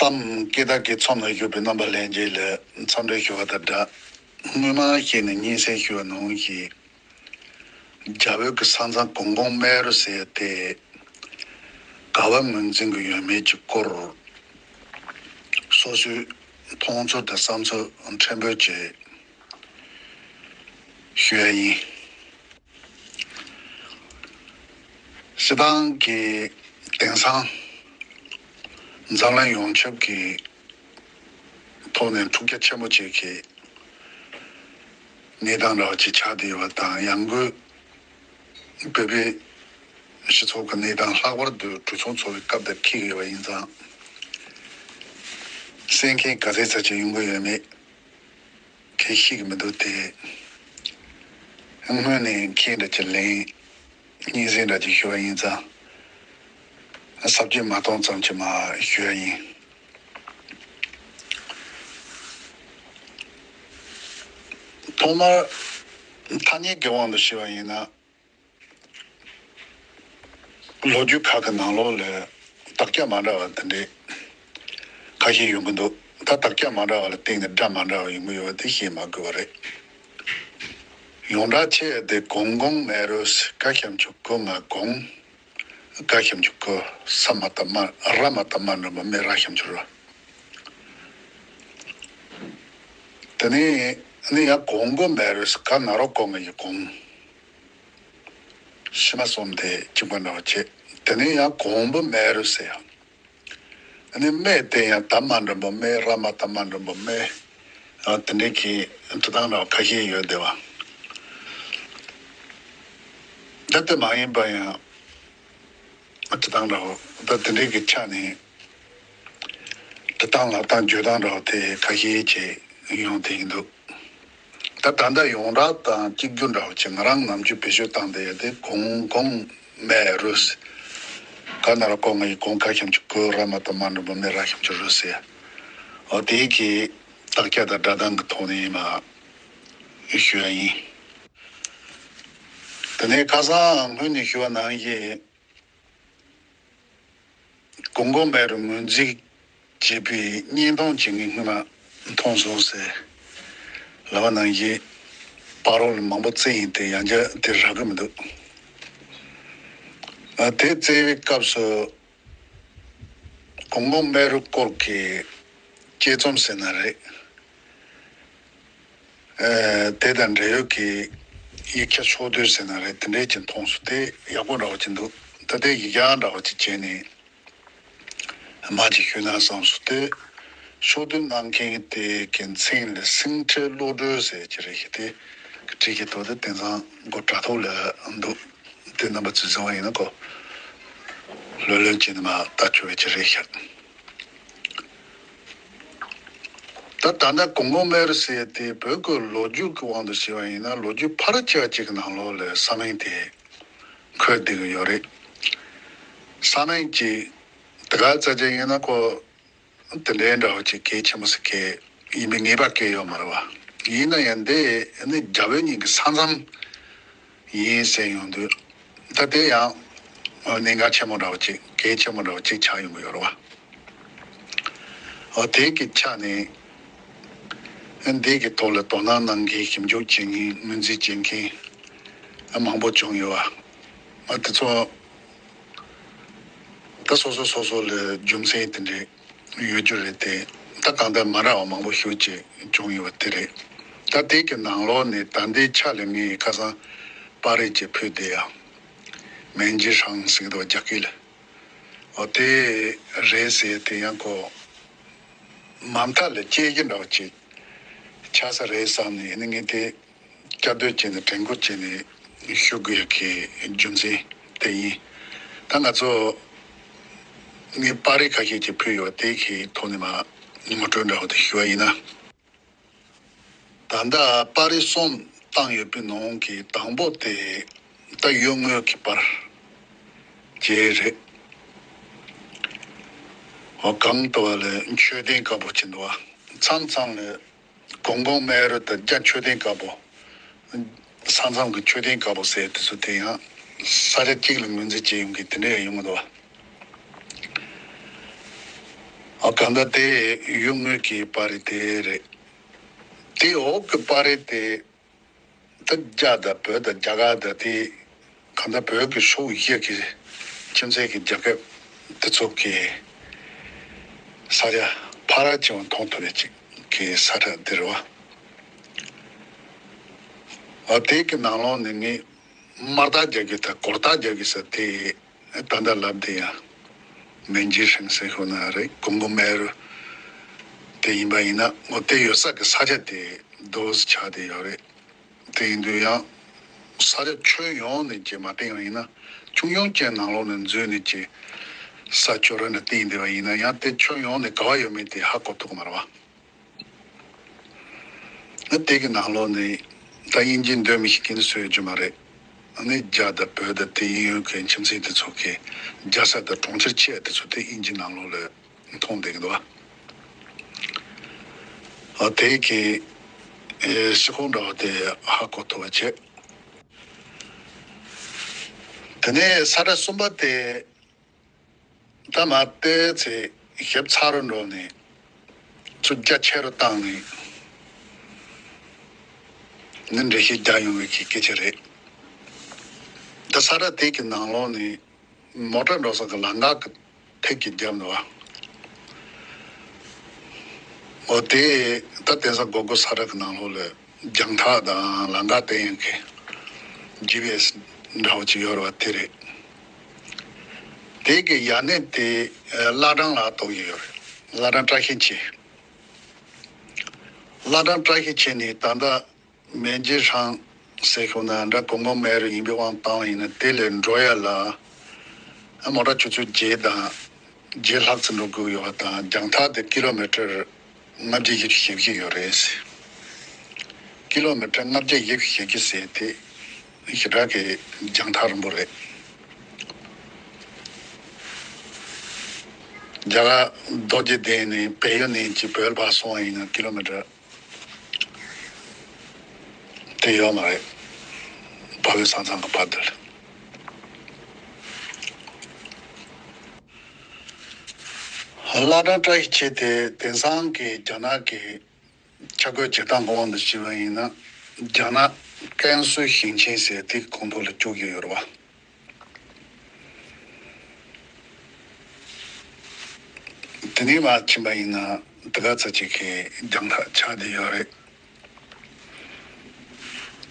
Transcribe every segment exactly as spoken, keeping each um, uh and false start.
ལམ་སྐད་བརྡ་གི་ཚོམས་ལ་བཞུགས་པའི་རྣམ་པ་ལྷན་རྒྱས་ལ་འཚམས་འདྲི་ཞུ་བ་དང་སྦྲགས། སྔོན་མ་བཤད་ནས་སྙན་སེང་ཞུ་བ་ནང་བཞིན། རྒྱ་བོད་ཀྱི་ས་མཚམས་གུང་གོང་སྨད་རུ་ཟེར་ཏེ། ག་བ་ངོས་འཛིན་གྱི་ཡོད་མེད་ཀྱི་སྐོར། སོ་སོའི་མཐོང་ཚུལ་དང་བསམ་ཚུལ་ཕྲན་བུ་ཅིག་ཞུ་ཡ་ཡིན། སྤྱིར་བཏང་གི་དེང་སང་འཛམ་གླིང་ཡོངས་ཁྱབ་ཀྱི་ཐོག་ནས་འཁྲུག་རྒྱ་ཆེན་པོ་ཅིག་གི་གནས་སྟངས་འདྲ་བ་ཅིག་ཆགས་བསྡད་ཡོད་པ་དང་། ཡང་སྒོས་བོད་པའི་སྤྱི་ཚོགས་ཀྱི་གནས་སྟངས་ལྷག་པར་དུ་གྲོས་ཚོགས་ཚོགས་པའི་སྐབས་དེར་འཁེལ་ཡོད་པ་ཡིན་ཙང་། གསན་མཁན་ག་ཚད་ཙམ་ཅིག་ཡོང་གི་ཡོད་མེད་ཁས་ཤེས་ཀྱི་མི་འདུག་སྟེ། སྔོན་ནས་མཁྱེན་འདྲ་ཅིག་ལེན། སྙན་སེང་འདྲ་ཅིག་ཞུ་བ་ཡིན་ཙང་། ཟབ་རྒྱས་མ་གཏོང་ཙམ་ཅིག་མ་ཞུ་བ་ཡིན། ཐོག་མར་ཐ་སྙད་ཀྱི་དབང་དུ་བྱས་པ་ཡིན་ན། ལོ་རྒྱུས་ཁག་གི་ནང་ལོགས་ལ་དག་ཆ་མ་འདྲ་བ་དེ་འདྲའི་ཁ་ཤས་ཡོང་གི་འདུག་ད་དག་ཆ་མ་འདྲ་བ་ལ་བརྟེན་ནས་སྒྲ་མ་འདྲ་བ་ཡོང་གི་ཡོད་པ་དེ་བཤད་མ་དགོས་པ་རེད། ཡོངས་གྲགས་ཆེ་བ་དེ་གུང་གོང་སྨད་རུ་ཟེར། ག་ཞབས་ཀྱུ་གུ་ང་གུང་། ག་ཞབས་ཀྱུ་གུ། ས་མ་བཏགས་སྨ། ར་མ་བཏགས་སྨ་འགྲེང་བུ་སྨད། ར་ཞབས་ཀྱུ་རུ། དེ་ནས་ནི་ཡང་གུང་གོང་སྨད་རུ་ཟེར། ག་ན་རོ་གོ་ང་གི་གུང་། ཕྱི་མ་གསུམ་དེ་གཅིག་པ་འདྲ་བ་བྱས། དེ་ནས་ཡང་གོང་བུ་སྨད་རུ་ཟེར་ཡང་། ཨ་ནི་སྨད་དེ་ཡང་ད་མ་འགྲེང་བུ་སྨད། ར་མ་བཏགས་སྨ་འགྲེང་བུ་སྨད། ཨ། དེ་འདྲའི་གི་འབྲི་སྟངས་འདྲ་བ་ཁ་ཤས་ཡོད་བསྡད་པ། ད་དེ་མ་ཡིན་པ་ཡང་འབྲི་སྟངས་འདྲ་བ་ད་དེ་འདྲའི་གི་ཆ་ནས་འབྲི་སྟངས་ལབ་སྟངས་བརྗོད་སྟངས་འདྲ་བ་དེ་ཁ་ཤས་ཅིག་ཡོང་བསྡད་ཀྱི་འདུག་ད་ད་ལྟ་ཡོངས་གྲགས་དང་གཅིག་གྱུར་འདྲ་བོ་ཅིག་ང་རང་ནམ་རྒྱུན་བེད་སྤྱོད་བཏང་བསྡད་ཡ་དེ་གུང་གོང་སྨད་རུ་ཟེར། ག་ན་རོ་གོ་ང་གི་གུང་། ག་ཞབས་ཀྱུ་གུ། ར་མ་བཏགས་སྨ་འགྲེང་བུ་སྨད། ར་ཞབས་ཀྱུ་རུ་ཟེར། འོ་དེ་གི་དག་ཆ་དང་སྒྲ་གདངས་ཀྱི་ཐོག་ནས་མར་ཞུ་ཡ་ཡིན། དེ་ནས་ཁ་སང་སྔོན་ནས་ཞུ་བ་ནང་བཞིན། གུང་གོང་སྨད་རུ་ངོས་འཛིན་བྱེད་པའི་བརྙན་ཐུང་ཅིག་ངས་སྔོན་མ་མཐོང་སོང་ཟེར་ལབ་པ་ནང་བཞིན། བར་རོ་ལ་མང་པོ་བཙལ་ཡིན་ཏེ་ཡང་བསྐྱར་དེ་རག་གི་མི་འདུག་ཨ། དེ་བཙལ་བའི་སྐབས་སུ་གུང་གོང་སྨད་རུ་སྐོར་གྱི་དཔྱད་རྩོམ་ཟེར་ན་རེད། ཨ། དེ་དང་འབྲེལ་ཡོད་ཀྱི་ཡིག་ཆ་ཕྱོགས་བསྡུས་ཟེར་ན་རེད། དེ་འདྲའི་ཅིག་མཐོང་སོང་། དེ་ཡག་པོ་འདྲ་བོ་ཅིག་འདུག་ད་དེ་ཡིག་བརྐྱངས་འདྲ་བོ་ཅིག་བྱས་ནས་མར་ཅིག་ཞུས་ན་བསམ་སོང་། དེ་ཕྱོགས་བསྡུས་གནང་མཁན་དེ་གི་མཚན་ལ་སེང་ཁྲི་བློ་གྲོས་ཟེར་གྱི་རེད་ཤག་དེ་བྲིས་ཀྱི་འདུག་དེ་དེང་སང་མགོ་དྲ་ཐོག་ལ་འདུག་དེ་རྣམ་པ་ཚོས་གཟིགས་པ་ཡིན་ན་ཁོ་ལྷོད་ལྷོད་བྱས་ནས་མར་ལྟ་ཆོག་པའི་ཅིག་རེད་ཤག་ད་ད་ལྟ་གུང་གོང་སྨད་རུ་ཟེར་དེ་བོད་ཀྱི་ལོ་རྒྱུས་ཀྱི་དབང་དུ་བྱས་པ་ཡིན་ན། ལོ་རྒྱུས་ཕལ་ཆེ་བ་ཅིག་གི་ནང་ལོགས་ལ་ས་མིང་དེ་འཁོད་བསྡད་ཀྱི་ཡོད་རེད། ས་མིང་ཅིག་དེ་ག་ཙམ་ཅིག་ཡིན་ན་ཁོ་དེ་འདྲའི་འདྲ་བོ་ཅིག་གལ་ཆེན་པོ་ཟིག་གི་ཡིན་པའི་ངེས་པ་གང་ཡང་ཡོད་མ་རེད་བ། ཡིན་ན་ཡང་འདི་ནི་རྒྱ་བོད་གཉིས་ཀྱི་ས་མཚམས་ཡིན་ཟེར་ཡོང་དུས། ད་དེ་ཡང་གནད་འགག་ཆེན་པོ་འདྲ་བོ་ཅིག་གལ་ཆེན་པོ་འདྲ་བོ་ཅིག་ཆགས་ཡོང་གི་ཡོད་རེད་བ། འོ་དེ་གི་ཆ་ནས་འདི་གི་ཐོག་ལ་དོ་སྣང་གནང་མཁན། ཞིབ་འཇུག་བྱེད་མཁན། ངོས་འཛིན་བྱེད་མཁན་མང་པོ་བྱུང་ཡོད་བ། དེ་ཚོ་ད་སོ་སོ་སོ་སོ་ལ་རྒྱུ་མཚན་དེ་འདྲའི་ཡོད་རྒྱུ་རེད་དེ། ད་གང་ལྟར་མ་འདྲ་བ་མང་པོ་ཞེ་པོ་ཅིག་བྱུང་ཡོད་པ་དེ་རེད། ད་དེ་གི་ནང་ལོགས་ནས་ད་ལྟའི་ཆ་ལ་ངས་ཁ་སང་པར་རིས་ཅིག་ཕུལ་བསྡད་ཡ། མེན་ཇི་ཧྲང་ཟེར་གི་འདུག་རྒྱ་སྐད་ལ། འོ་དེ་རེད་ཟེར། དེ་ཡང་ཁོ་མ་མཐའ་ལ་དཔྱད་རྒྱུ་འདྲ་བོ་ཅིག་ཆགས་ས་རེད་བསམ་ནས་ནི་ངས་དེ་བསྐྱར་ཟློས་བྱས་ནས་དྲན་སྐུལ་བྱས་ནས་ཞུ་དགོས་ཡ་གི་རྒྱུ་མཚན་དེ་ཡིན། ད་ང་ཚོ་ངས་པར་རིས་ཁ་ཤས་ཅིག་ཕུལ་ཡོད། དེ་གི་ཐོག་ནས་མར་ངོ་སྤྲོད་འདྲ་བོ་དེ་ཞུ་བ་ཡིན་ན། ད་ལྟ་པར་རིས་གསུམ་བཏང་ཡོད་པའི་ནང་གི་དང་པོ་དེ་ད་གཡུལ་ངོ་གི་པར་དེ་རེད། འོ་གང་ལྟ་བ་ལ་མཆོད་རྟེན་དཀར་པོ་ཅིག་འདུག་བ། མཚམས་མཚམས་ལ་གུང་གོང་སྨད་རུ་དང་རྒྱ་མཆོད་རྟེན་དཀར་པོ། ས་མཚམས་ཀྱི་མཆོད་རྟེན་དཀར་པོ་ཟེར་དེ་ཚོ་དེ་ཡང་ས་ཆ་གཅིག་ལ་ངོས་འཛིན་བྱེད་ཡོང་གི་དེ་འདྲ་ཡང་ཡོང་གི་འདུག་བ། གང་ལྟར་དེ་ཡུལ་དངོས་ཀྱི་པར་རིས་དེ་རེད། དེའི་འོག་གི་པར་རིས་དེ། ད་རྒྱ་དང་བོད་དང་རྒྱ་གར་དང་དེ་གང་ལྟར་བོད་ཀྱི་ཕྱོགས་བཞི་གི་ཁྱིམ་མཚེས་ཀྱི་རྒྱལ་ཁབ་དེ་ཚོ་གི་ས་ཆ་ཕར་ཕྱིན་པ་མཐོང་ཐུབ་པའི་ཅིག་གི་ས་ཁྲ་འདི་རེད་བ། ཨ་དེ་གི་ནང་ལོགས་ནས་ངས་དམར་རྟགས་རྒྱག་གི་དང་སྒོར་རྟགས་རྒྱག་གི་ས་དེ་ད་ལྟ་ལབ་དེ་ཡང་མན་ཇི་ཧྲིན་ཟེར་ཤོག་ན་རེད། ཀོང་པོ་མེ་རུ་དེ་ཡིན་པ་ཡིན་ན་ངོ་དེ་ཡོད་ས་གི་ས་ཆ་དེ་རྡོ་ཆགས་དེ་ཡོད་རེད། དེ་ཡིན་དུས་ཡང་ས་ཆ་ཁྱོན་ཡོངས་ནས་ཀྱི་མ་བསྟན་པ་ཡིན་ན་ཁྱོན་ཡོངས་ཀྱི་ནང་ལོགས་ནས་འཛུལ་ནས་ཀྱི་ས་ཁྱོན་ར་ནས་བསྟན་བསྡད་པ་ཡིན་ན་ཡང་དེ་ཁྱོན་ཡོངས་ནས་ག་བ་ཡོད་མེད་དེ་ཧ་གོ་ཐུབ་ཀྱི་མ་རེད་བ། ཨ་དེ་གི་ནང་ལོགས་ནས་ད་དབྱིན་ཇི་འདོན་མི་ཞིག་གིན་སུ་ཡོད་རྒྱུ་མ་རེད། ཨ་ནི་རྒྱ་དང་བོད་དང་དེ་ཡིན་ཡོད་མཁན་ཁྱིམ་མཚེས་དེ་ཚོ་གི་རྒྱལ་ས་དང་གྲོང་ཁྱེར་ཆེ་དེ་ཚོ་དེ་དབྱིན་ཇི་ནང་ལོགས་ལ་མཐོང་བསྡད་ཀྱི་འདུག་བ། ཨ་དེ་གི་ཨེ་ཤི་ཁོང་འདྲ་བ་དེ་ཧ་གོ་ཐུབ་པ་བྱས། དེ་ནས་ས་ཁྲ་གསུམ་པ་དེ། ད་མ་བལྟས་ཚེ་ཞིབ་ཚགས་རུ་འགྲོ་ནས་ཚུར་རྒྱ་ཆེ་རུ་བཏང་ནས་ནི་འགྲེལ་བཤད་རྒྱག་ཡོང་བའི་གི་སྐད་ཆ་རེད། ད་ས་ཁྲ་དེ་གི་ནང་ལོགས་ནས་མོ་ཊ་འགྲོ་ས་གི་ལམ་ཁ་གི་ཐད་ཀྱི་རྒྱབ་འདུག་བ། འོ་དེ་ད་དེང་སང་སྒོར་སྒོར་ས་ཁྲ་གི་ནང་ལོགས་ལ། རྒྱང་ཐག་དང་ལམ་ཁ་བསྟན་ཡག་གི་ཇི་པི་ཨེ་སི་འདྲ་བོ་ཅིག་ཡོད་རེད་བ་དེ་རེད། དེ་གི་ཡ་གནས་དེ་བླ་བྲང་ལ་གཏོགས་ཀྱི་ཡོད་རེད། བླ་བྲང་བཀྲ་ཤིས་འཁྱིལ། བླ་བྲང་བཀྲ་ཤིས་འཁྱིལ་ནས་ད་ལྟ་མན་ཇི་ཧྲང་ཟེར་ཤོག་ན་འདྲ་ཀོང་པོ་མེ་རུ་ཡིན་པའི་དབང་བཏང་བ་ཡིན་ན་དེ་ལས་འགྲོ་ཡ་ལ་མོ་ཊ་ཆུ་ཚོད་བརྒྱད་དང་བརྒྱད་ལྷག་ཙམ་འགྲོ་དགོས་ཡོད་པ་དང་རྒྱང་ཐག་དེ་ཀི་ལོ་མི་ཊར། ལྔ་བརྒྱ་བཞི་བཅུ་ཞེ་བཞི་ཡོད་རེད། ཀི་ལོ་མི་ཊར་ལྔ་བརྒྱ་བཞི་བཅུ་ཞེ་བཞི་ཟེར་དེ་ཞེ་དྲག་གི་རྒྱང་ཐག་རིང་པོ་རེད། རྒྱ་གར་རྡོ་རྗེ་གདན་ནས་བལ་ཡུལ་ནས་ཀྱི་བོད་ལ་སོང་བ་ཡིན་ན་ཀི་ལོ་མི་ཊར་དེ་ཡོད་མ་རེད། བལ་ཡུལ་ས་མཚམས་ཀྱི་བར་དུ། བླ་བྲང་བཀྲ་ཤིས་འཁྱིལ་དེ་དེང་སང་གི་རྒྱ་ནག་གི་ཆ་བགོས་བྱེད་སྟངས་ཀྱི་དབང་དུ་བྱས་པ་ཡིན་ན་རྒྱ་ནག་ཀན་སུའུ་ཞིང་ཆེན་ཟེར་དེ་གི་ཁོངས་གཏོགས་ལ་བཅུག་གི་ཡོད་རེད་བ། དེ་ནས་མར་ཕྱིན་པ་ཡིན་ན་དེ་ག་ཚོད་ཅིག་གི་རྒྱང་ཐག་ཆགས་བསྡད་ཡོད་རེད།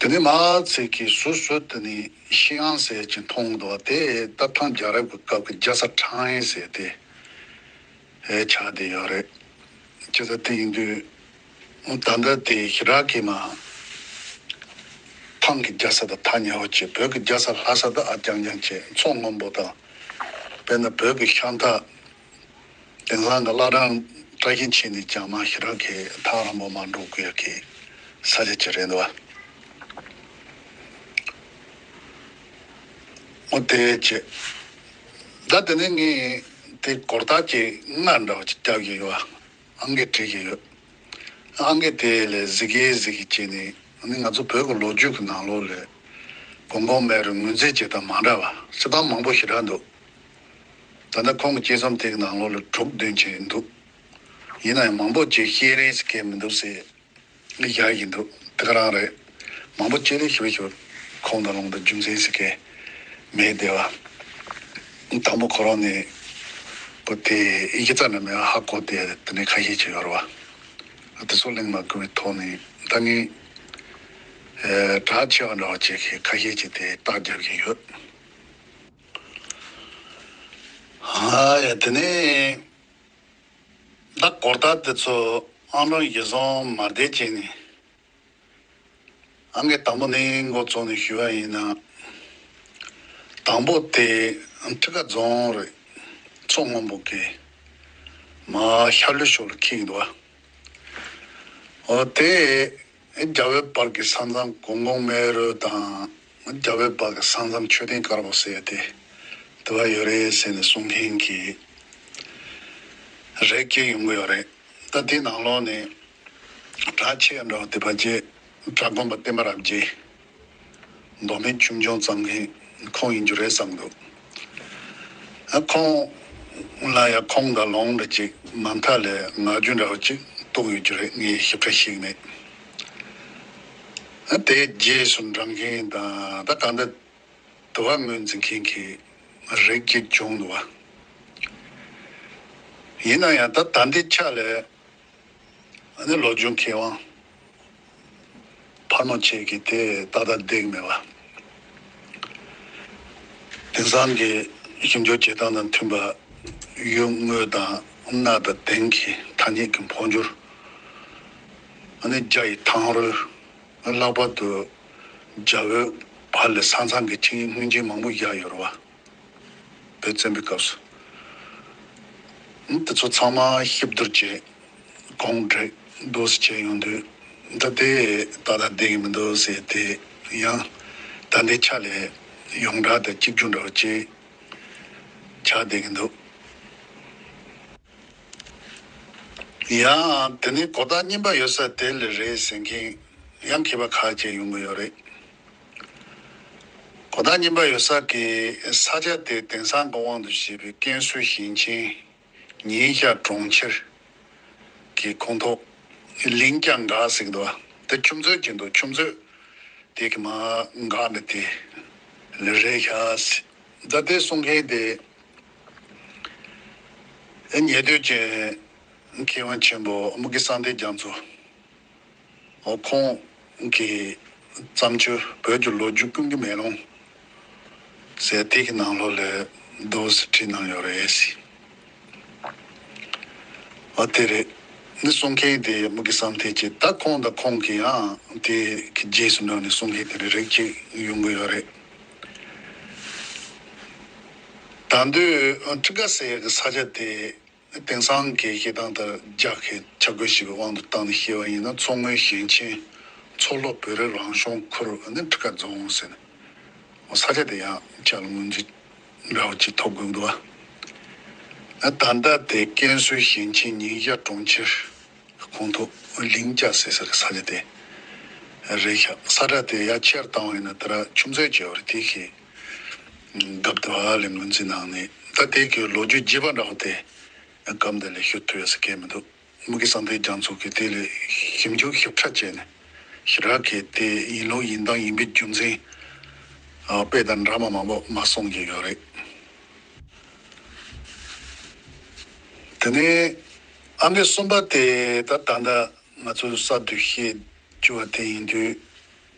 དེ་ནས་མར་ཚིག་གི་སུ་སུ་དེ་ནས་ཤི་ཨང་ཟེར་གྱི་མཐོང་འདུག་དེ་ད་ཐང་རྒྱལ་རབས་ཀྱི་སྐབས་ཀྱི་རྒྱལ་ས་ཁྲང་ཨན་ཟེར་དེ་ཨེ་ཆགས་བསྡད་ཡོད་རེད། ཅི་ཟེར་དེ་ཡིན་དུས་ད་ལྟ་དེ་ཞེ་དྲག་གི་མ་ཐང་གི་རྒྱལ་ས་དང་ཐག་ཉེ་བོ་བྱས་བོད་ཀྱི་རྒྱལ་ས་ལྷ་ས་དང་ཨ་རྐྱང་རྐྱང་བྱས་མཚོ་སྔོན་པོ་དང་དཔེར་ན་བོད་ཀྱི་ཤམ་ཐབས། དེང་སང་གི་བླ་བྲང་བཀྲ་ཤིས་འཁྱིལ་ནས་ཀྱང་མ་ཞེ་དྲག་གི་ཐག་རིང་པོ་མ་འགྲོ་དགོས་ཀྱི་ས་ཆ་ཅིག་རེད་འདུག་བ། འོ་དེ་བྱས། ད་དེ་ནས་ངས་དེ་སྒོར་རྟགས་ཀྱི་ལྔ་འདྲ་བ་ཅིག་བརྒྱབ་ཀྱི་ཡོད་བ། ཨང་ཀི་བྲིས་ཀྱི་ཡོད། ཨང་ཀི་དེ་ལས་གཟིགས་ཀྱི་གཟིགས་ཀྱི་བྱས་ནས་ཨ་ནི་ང་ཚོ་བོད་ཀྱི་ལོ་རྒྱུས་ཀྱི་ནང་ལོགས་ལས་ཀོང་པོ་མེ་རུ་ངོས་འཛིན་བྱེད་སྟངས་མ་འདྲ་བ་བྱེད་སྟངས་མང་པོ་ཞེ་དྲག་འདུག་ད་ལྟ་ཁོང་གི་དཔྱད་རྩོམ་དེ་གི་ནང་ལོགས་ལ་དྲུག་བདུན་ཅིག་འདུག་ཡིན་ན་ཡང་མང་པོ་ཅིག་བཤད་རིན་ཟེར་མཁན་མི་འདུག་ཟེར་བཞག་གི་འདུག་དེ་ག་རང་རེད། མང་པོ་ཅིག་ལ་ཞིབ་ཞིབ་ཁོང་དང་ལུང་དང་རྒྱུ་མཚན་ཟེར་མཁན་མེད་བསྡད་པ། དང་པོ་ཁོ་རང་ནས་པོ་དེ་ཡི་གེ་རྩ་ནས་མེད་པ་ཧ་གོ་བསྡད་དེ་ནས་ཁ་ཤས་ཅིག་ཡོད་རེད་བ། དེ་ཚོ་གླེང་མ་དགོས་པའི་ཐོག་ནས་ད་ངས་ཨེ་གྲགས་ཆེ་བ་འདྲ་བ་ཅིག་གི་ཁ་ཤས་ཅིག་དེ་རྟགས་རྒྱབ་ཀྱི་ཡོད། ཨ་ཡ་དེ་ནས་ད་སྒོར་རྟགས་དེ་ཚོ་ཨང་གྲངས་གཞིར་བཟུང་མ་བསྡད་བྱས་ནས་ཨང་ཀི་དང་པོ་ནས་འགོ་བཙུགས་ནས་ཞུས་པ་ཡིན་ན། དང་པོ་དེ་ཁྲི་ཀ་རྫོང་རེད། མཚོ་སྔོན་པོ་གི་མར་ཤར་ལྷོའི་ཕྱོགས་ལ་འཁེལ་གྱི་འདུག་བ། འོ་དེ་རྒྱ་བོད་བར་གྱི་ས་མཚམས་ཀོང་པོ་མེ་རུ་དང་རྒྱ་བོད་བར་གྱི་ས་མཚམས་མཆོད་རྟེན་དཀར་པོ་ཟེར་ཏེ་དེ་བ་ཡོད་རེད་ཟེར་ནས་གསུང་མཁན་གྱི་རེ་སྐྱེལ་ཡོང་གི་ཡོད་རེད། ད་དེ་ནང་ལོགས་ནས་གྲགས་ཆེ་འགྲོ་དེ་བ་ཅེ་གྲྭ་དགོན་པ་བསྟན་པ་རབ་རྒྱས། མདོ་སྨད་ཆོས་འབྱུང་བརྩམས་མཁན་ཁོང་ཡིན་རྒྱུ་རེད་བསམ་འདུག་ཨ་ཁོང་ ལ་ཡང་ཁོང་དང་ལོང་འདྲ་ཅིག་མ་མཐའ་ལས་ང་རྒྱུ་འདྲ་བ་ཅིག་གཏོགས་ཡོད་རྒྱུ་རེད། ངས་ཞིབ་ཕྲ་ཤེས་ཀྱི་མེད། ཨ་དེའི་རྗེས་སུ་འབྲང་མཁན་དང་ད་གང་ལྟར་དུ་བ་ངོས་འཛིན་མཁན་གྱི་རིགས་ཅིག་བྱུང་འདུག་བ། ཡིན་ན་ཡང་ད་ད་ལྟའི་ཆ་ལས་ཨ་ནི་ལོ་རྒྱུས་མཁས་དབང་འཕར་མ་བཅས་ཀྱིས་དེ་ཏག་ཏག་བསྡད་ཀྱི་མེད་པ། དེང་སང་གི་ཞིབ་འཇུག་བྱེད་སྟངས་དང་མཐུན་པ། ཡུལ་དངོས་དང་གནའ་དང་དེང་གི་ཐ་སྙད་ཀྱི་འཕོ་འགྱུར། ཨ་ནི་རྒྱ་ཡི་ཐང་རོལ། ལྷག་པར་དུ་རྒྱ་བོད་བར་ལ་ས་མཚམས་ཀྱི་ཆིངས་ཡིག་སྔོན་རྗེས་མང་པོ་བཞག་ཡོད་རེད་བ། བོད་བཙན་པོའི་སྐབས་སུ། དེ་ཚོ་ཚང་མ་གཤིབ་བསྡུར་བྱས། གོང་འགྲིག་འདུག་སེ་བྱས་ཡོང་དུས། ད་དེ་ཏག་ཏག་བསྡད་ཀྱི་མི་འདུག་ཟེར་ཏེ། ཡང་ད་ལྟའི་ཆ་ལས་ཡོངས་གྲགས་དང་གཅིག་གྱུར་འདྲ་བ་ཅིག་ཆགས་བསྡད་ཀྱི་འདུག། ཡང་དེ་ནི་གོ་བརྡ་རྙིང་པ་ཡོད་ས་དེ་ལ་རེད་ཟེར་མཁན་ཡང་མཁས་པ་ཁག་ཅིག་ཡོང་གི་ཡོད་རེད། གོ་བརྡ་རྙིང་པ་ཡོད་ས་གི་ས་ཆ་དེ་དེང་སང་གི་དབང་དུ་བྱས་པའི་ཀན་སུའུ་ཞིང་ཆེན་ཉིན་ཞག་གྲོང་ཁྱེར་གྱི་ཁོངས་གཏོགས་ལིང་ཅང་འགག་ཟེར་གི་འདུག་བ། དེ་ཆུ་མཛོད་ཅིག་འདུག། ཆུ་མཛོད་དེ་གི་མར་འགག་ནས་དེ་ལ་རེད་ཤག་ཟེར། ད་དེ་གསུང་མཁན་དེ་ཨེ་ཉེ་དུས་ཀྱི་མཁས་དབང་ཆེན་པོ་དམུ་དགེ་གསང་བདེ་རྒྱ་མཚོ། འོ་ཁོང་གི་བརྩམས་ཆོས་བོད་ཀྱི་ལོ་རྒྱུས་ཀུན་གྱི་མེ་ལོང་ཟེར་དེ་གི་ནང་ལོགས་ལ་འདུག་སེ་བྲིས་གནང་ཡོད་རེད། འོ་དེ་རེད། ནི་གསུང་མཁན་དེ་དམུ་དགེ་གསང་བདེ་ཀྱི། ད་ཁོང་དང་ཁོང་གི་ཡང་དེ་གི་རྗེས་སུ་འབྲངས་ནས་གསུང་མཁན་དེ་རེད། རིགས་གཅིག་ཡོང་གི་ཡོད་རེད། ད་དུང་ཁྲི་ཀ་ཟེར་ཡག་གི་ས་ཆ་དེ། དེང་སང་གི་བཤད་སྟངས་ལྟར་རྒྱ་གི་ཆ་བགོས་བྱས་པའི་དབང་དུ་བཏང་ནས་བཤད་པ་ཡིན་ན། མཚོ་སྔོན་ཞིང་ཆེན་མཚོ་ལྷོ་བོད་རིགས་རང་སྐྱོང་ཁུལ་ནི་ཁྲི་ཀ་རྫོང་ཟེར་ནས། འོ་ས་ཆ་དེ་ཡང་ཅིག་ལ་ངོས་འཛིན་འདྲ་བོ་ཅིག་ཐོབ་དགོས་འདུག་བ། ད་ལྟ་དེ་ཀན་སུའུ་ཞིང་ཆེན་ཉིན་ཞག་གྲོང་ཁྱེར་ཁོངས་གཏོགས་ལིང་ཅང་ཟེར་ས་གི་ས་ཆ་དེ་རེད་ཤག། ས་ཆ་དེ་ཡར་ཆེར་བཏང་བ་ཡིན་ན་དེ་ར་ཆུ་མཛོད་ཅིག་ཡོད་རེད། དེ་གི་རྒྱབ་དེ་བ་ལ་ངོས་འཛིན་གནང་ནས། ད་དེ་གི་ལོ་རྒྱུས་རྒྱས་པ་འདྲ་བོ་དེ་སྐབས་འདི་ལ་ཞུ་ཐུབ་ཡོད་ས་གང་མི་འདུག། དམུ་དགེ་གསང་བདེ་རྒྱ་མཚོ་གིས་དེ་ལ་ཞིབ་འཇུག་ཞིབ་ཕྲ་བྱས་ནས། ཞེ་དྲག་གི་དེ་ཡིན་ལུགས་ཡིན་སྟངས་ཡིན་པའི་རྒྱུ་མཚན་ཨ་དཔེ་དང་འདྲ་མ་མང་པོ་མར་གསུང་གི་ཡོད་རེད། དེ་ནས་ཨང་ཀི་གསུམ་པ་དེ་ད་ད་ལྟ་ང་ཚོ་གསར་དུ་བཤད་རྒྱུ་བ་དེ་ཡིན་དུས།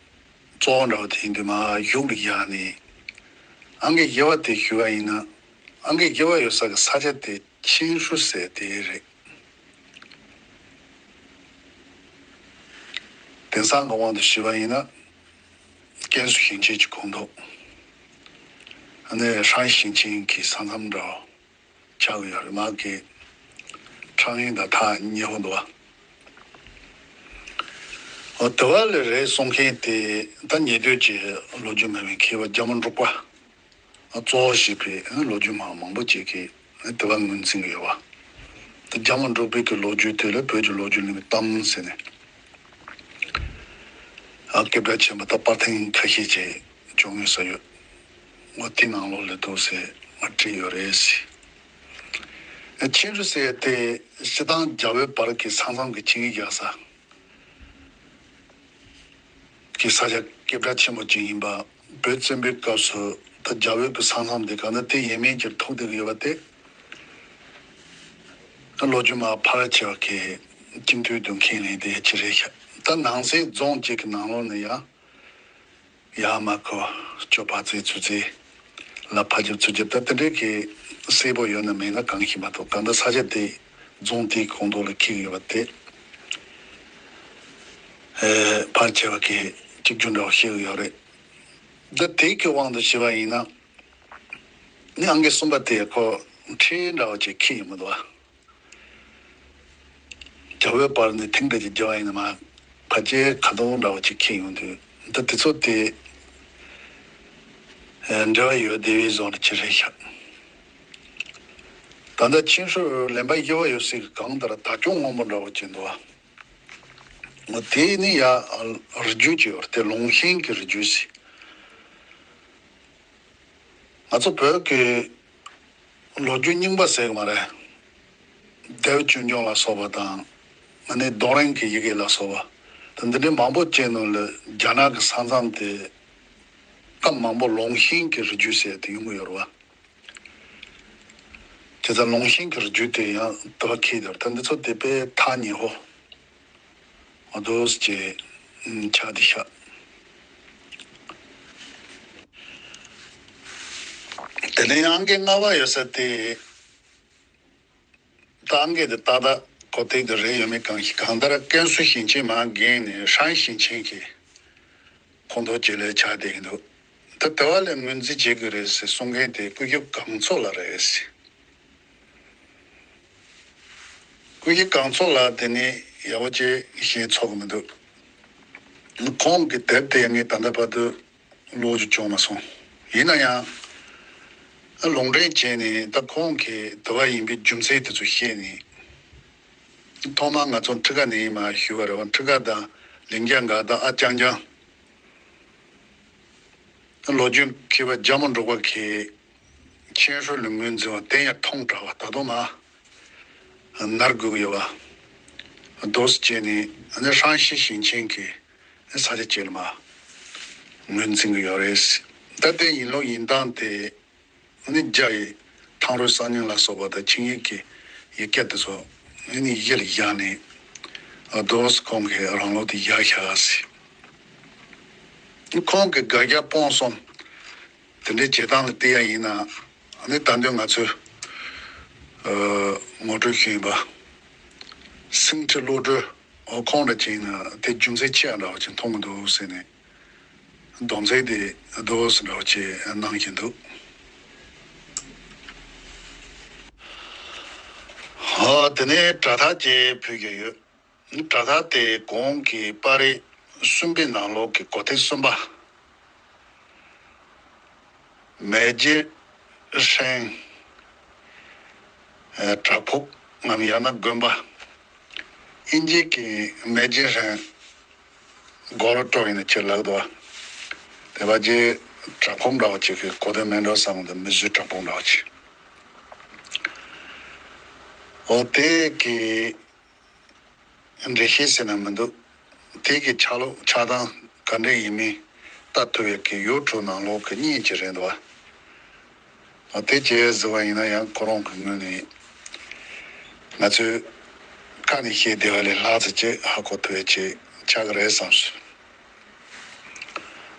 གཙོ་བོ་འདྲ་བོ་དེ་ཡིན་དུས་མར་གཞུག་ལ་བཞག་ནས། ཨང་ཀི་བཞི་པ་དེ་ཞུ་བ་ཡིན་ན། ཨང་ཀི་བཞི་པ་ཡོད་ས་གི་ས་ཆ་དེ་ཆིན་ཧྲུ་ཟེར་དེ་རེད། དེང་སང་གི་དབང་དུ་བྱས་པ་ཡིན་ན། ཀན་སུའུ་ཞིང་ཆེན་གྱི་ཁོངས་གཏོགས། ཨ་ནི་ཧྲང་ཞིང་ཆེན་གྱི་ས་མཚམས་འདྲ་བོ་ཆགས་ཀྱི་ཡོད་རེད། མ་གི་ཁྲང་ཡིན་དང་ཐག་ཉེ་པོ་འདུག་བ། འོ་དེ་བ་ལ་རེད་གསུང་མཁན་དེ་ད་ཉེ་དུས་ཀྱི་ལོ་རྒྱུས་མེད་པའི་མཁས་པ་རྒྱ་མོ་འབྲུག་པ་གཙོ་བོ་བྱས་པའི་ལོ་རྒྱུས་མང་མང་པོ་ཅིག་གིས་དེ་བ་ངོས་འཛིན་གྱི་ཡོད་བ། ད་རྒྱ་མོ་འབྲུག་པའི་གི་ལོ་རྒྱུས་དེ་ལ་བོད་ཀྱི་ལོ་རྒྱུས་གླིང་གི་གཏམ་ཟེར་ནས། ཨ་སྐད་གྲགས་ཆེན་པོ་ད་པར་ཐེངས་ཁ་ཤས་ཅིག་བྱུང་ཡོད་ས་ཡོད། འོ་དེ་ནང་ལོགས་ལ་འདུག་སེ་ང་བྲིས་ཡོད་རེད། ཆིན་ཧྲུ་ཟེར་དེ་སྤྱིར་བཏང་རྒྱ་བོད་བར་གྱི་ས་མཚམས་ཀྱི་ཆིངས་ཡིག་བཞག་ས་གི་ས་ཆ་སྐད་གྲགས་ཆེན་པོ་ཅིག་ཡིན་པ། བོད་བཙན་པོའི་སྐབས་སུ་ད་རྒྱ་བོད་ཀྱི་ས་མཚམས་དེ་གང་ལྟར་དེ་ཡས་མས་ཀྱིས་ཐོགས་བསྡད་ཀྱི་ཡོད་པ་དེ། ད་ལོ་རྒྱུས་མ་ཕལ་ཆེ་བ་གིས་སྤྱི་འཐུས་དུ་མཁྱེན་ལེན་དེ་ཅི་རེད་ཤག། ད་ནང་གསེས་རྫོང་གཅིག་གི་ནང་ལོགས་ནས་ཡང་། ཡ་མ་ཁོ་ཅོ་ཕ་ཚེ་ཚུ་ཚེ་ལ་ཕ་རྒྱབ་ཚུ་རྒྱབ། ད་དེ་འདྲའི་གི་གསལ་པོ་ཡོད་ན་མེད་ན་གང་ཤེས་མ་གཏོགས། གང་ལྟར་ས་ཆ་དེ་རྫོང་དེའི་ཁོངས་གཏོགས་ལ་འཁེལ་ཡོད་པ་དེ་ཨེ་ཕལ་ཆེ་བ་གིས་གཅིག་གྱུར་འདྲ་བོ་ཤེས་ཀྱི་ཡོད་རེད། ད་དེའི་གི་དབང་དུ་བྱས་པ་ཡིན་ན། ནི་ཨང་ཀི་གསུམ་པ་དེ་ཁོ་ཁྲིད་འདྲ་བོ་ཅིག་འཁེལ་ཡོང་གི་འདུག་བ། རྒྱ་བོད་བར་ནས་ཐེངས་འདྲ་ཅིག་རྒྱག་པ་ཡིན་ན་མར་ཕལ་ཆེར་ཁ་རྡུང་འདྲ་བོ་ཅིག་འཁེལ་ཡོང་དུས། ད་དེ་ཚོ་དེ་ཨེ་འབྲེལ་བ་ཡོད་བསྡད་པའི་བཟོ་འདྲ་ཅིག་རེད་ཤག། ད་ལྟ་ཆིན་ཧྲུ་ལན་པ་བཞི་པ་ཡོད་སའི་གང་ལྟར་དར་ལྕོག་སྔོན་པོ་འདྲ་བོ་ཅིག་འདུག་བ། འོ་དེ་ནི་ཡ་རི་རྒྱུད་ཅིག་ཡོད་རེད། དེ་ལུང་ཤིང་གི་རི་རྒྱུད་ཟེར། ང་ཚོ་བོད་ཀྱི་ ལོ་རྒྱུས་རྙིང་པ་ཟེར་གི་མ་རེད། ལྡེའུ་ཆོས་འབྱུང་ལ་སོགས་པ་དང་། ཨ་ནི་རྡོ་རིང་གི་ཡི་གེ་ལ་སོགས་པ་དང་འདི་འདྲའི་མང་པོ་ཅིག་ནང་ལ་རྒྱ་ནག་གི་ས་མཚམས་དེ་སྐབས་མང་པོ་ལུང་ཤིང་གི་རི་རྒྱུད་ཟེར་དེ་ཡོང་གི་ཡོད་རེད་བ། དེ་ཚོ་ལུང་ཤིང་གི་རི་རྒྱུད་དེ་ཡང་དུ་བ་ཁེལ་དེར་ད་འདི་ཚོ་དེ་པའི་ཐག་ཉེ་ཧོ། འོ་དོ་སྐྱེ་ཆ་དེ་ཤ། དེ་ནས་ཡང་གི་ལྔ་བ་ཡོད་ས་དེ། ཏང་གི་དེ་ཏག་ཏག་གོ་ཐིག་དེ་རེ་ཡོད་མེད་གང་ཞིག་གང་ལྟར་ཀན་སུའུ་ཞིང་ཆེན་མ་འགན་ནས་ཧྲན་ཞིང་ཆེན་གྱི་ཁོངས་གཏོགས་ཅིག་ལ་ཆགས་བསྡད་ཀྱི་འདུག་ད་དེ་བ་ལས་ངོས་འཛིན་བྱེད་དགོས་རེད་ཟེར་གསུང་མཁན་དེ་སྐུ་ཞབས་གངས་མཚོ་ལགས་རེད་ཟེར། སྐུ་ཞབས་གངས་མཚོ་ལགས་དེ་ནི་ཡག་པོ་ཅིག་ཤེས་ཚོར་གི་མི་འདུག་ཁོང་གི་དེབ་དེ་ངས་ད་ལྟ་བར་དུ་ཀློག་རྒྱུ་བྱུང་མ་སོང་། ཡིན་ན་ཡང་ལུང་འདྲེན་བྱས་ནས་ད་ཁོང་གི་དུ་བ་ཡིན་པའི་རྒྱུ་མཚན་དེ་ཚོ་བཤད་ནས། ཐོག་མར་ང་ཚོ་ཁྲི་ཀ་ནས་མར་ཞུས་པ་རེད་བ། ཁྲི་ཀ་དང་ལིང་རྒྱ་འགག་དང་ཨ་ཅང་ཅང་། ལོ་རྒྱུས་མཁས་པ་རྒྱ་མོ་འབྲུག་པ་གིས་མཁྱེན་ཧྲུལ་ལ་ངོས་འཛིན་པ་དེ་ཡང་ཐུང་དྲགས་པ་ད་དུང་མ་ནར་དགོས་ཀྱི་ཡོད་པ། རྡོ་སུ་བཅད་ནས་ཨ་ནི་ཧྲན་ཞི་ཞིང་ཆེན་གྱི་ས་ཆ་བཅས་ལ་མ་ངོས་འཛིན་གྱི་ཡོད་རེད། ད་ལྟའི་ཡིན་ལུགས་ཡིན་སྟངས་དེ་ཨ་ནི་རྒྱ་ཡི་ཐང་རུས་གསར་རྙིང་ལ་སོགས་པ་དང་ཆིངས་ཡིག་གི་ཡིག་སྐད་དེ་ཚོ་ཨ་ནི་གཞིར་བཞག་ནས་རྡོ་སུ་ཁོང་གི་རང་ལུགས་དེ་བཞག་བཞག་ཟེར། ཁོང་གི་དགག་རྒྱག་སྤོང་གསུམ་དེ་འདྲའི་བྱེད་སྟངས་ལ་བལྟས་ཡ་ཡིན་ན། ཨ་ནི་ད་དུང་ང་ཚོས་ཨ་ངོ་སྤྲོད་ཞུས་པ། སེང་ཁྲི་བློ་གྲོས་འོ་ཁོང་འདྲ་ཅིག་ཡིན་ན་དེ་རྒྱུ་མཚན་ཆེ་བ་འདྲ་བ་ཅིག་མཐོང་གི་འདུག་ཟེར་ནས་རྡོག་རྫིས་དེ་རྡོ་སུ་འདྲ་བ་ཅིག་གནང་བཞིན་འདུག་ཨ་དེ་ནས་དྲ་ཐག་ཅིག་ཕུལ་གྱི་ཡོད། དྲ་ཐག་དེ་གོང་གི་པར་རིས་གསུམ་པའི་ནང་ལོགས་ཀྱི་གོ་ཐིག་གསུམ་པ། མེ་ཇི་ཧྲན་བྲག་ཕུག་ངམ་ཡང་ན་དགོན་པ། ཨིན་ཇི་གི་མེ་ཇི་ཧྲན་གོ་ལ་སྤྲོ་ཡིན་ན་ཁྱེད་ལག་འདུག་བ། དེ་བ་ཇི་བྲག་ཕུག་འདྲ་བ་ཅིག་གི་གོ་དོན་མེད་འགྲོ་བསམ་འདུག་མི་བཟོས་བྲག་ཕུག་འདྲ་བ་ཅིག་འོ་དེ་གི་འགྲེལ་བཤད་ཟེར་ན་མི་འདུག་དེ་གི་ཆ་ལུགས་ཆགས་སྟངས་ག་འདྲ་ཡིན་མིན་ལྟ་ཐུབ་ཡག་གི་ཡུ་ཊུབ་ནང་ལོགས་ཀྱི་བརྙན་ཅིག་རེད་འདུག་བ། དེ་ཅི་ཟེར་བ་ཡིན་ན་ཡང་ཁོ་རང་གི་ངོས་ནས་ང་ཚོས་ཁ་ནས་བཤད་བསྡད་པ་ལས་ལྷག་ཙམ་ཅིག་ཧ་གོ་ཐུབ་ཡག་ཅིག་ཆགས་ཀྱི་རེད་བསམ་སོང་།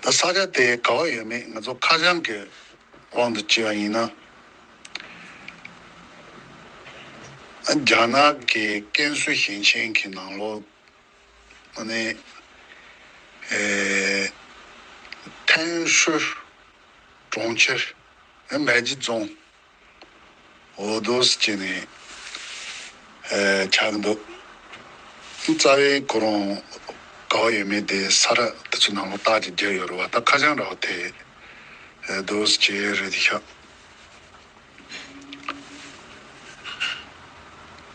ད་ས་ཆ་དེ་ག་བ་ཡོད་མེད་ང་ཚོ་ཁ་བྱང་གི་དབང་དུ་བྱས་པ་ཡིན་ན། རྒྱ་ནག་གི་ཀན་སུའུ་ཞིང་ཆེན་གྱི་ནང་ལོགས་ཨ་ནི་ཨེ་ཐན་ཧྲུའུ་གྲོང་ཁྱེར་མེ་ཇི་རྫོང་འོ་དོ་སི་ཅི་ནས་ཨེ་ཆགས་འདུག་རྩ་བའི་ཁོ་རང་ག་བ་ཡོད་མེད་དེ་ས་ར་དེ་ཚོ་ནང་ལོགས་རྟགས་ཅིག་བརྒྱབ་ཡོད་རེད་བ། ད་ཁ་བྱང་འདྲ་བ་དེ་ཨེ་དོ་སི་ཅི་རེད་དེ་ཤག་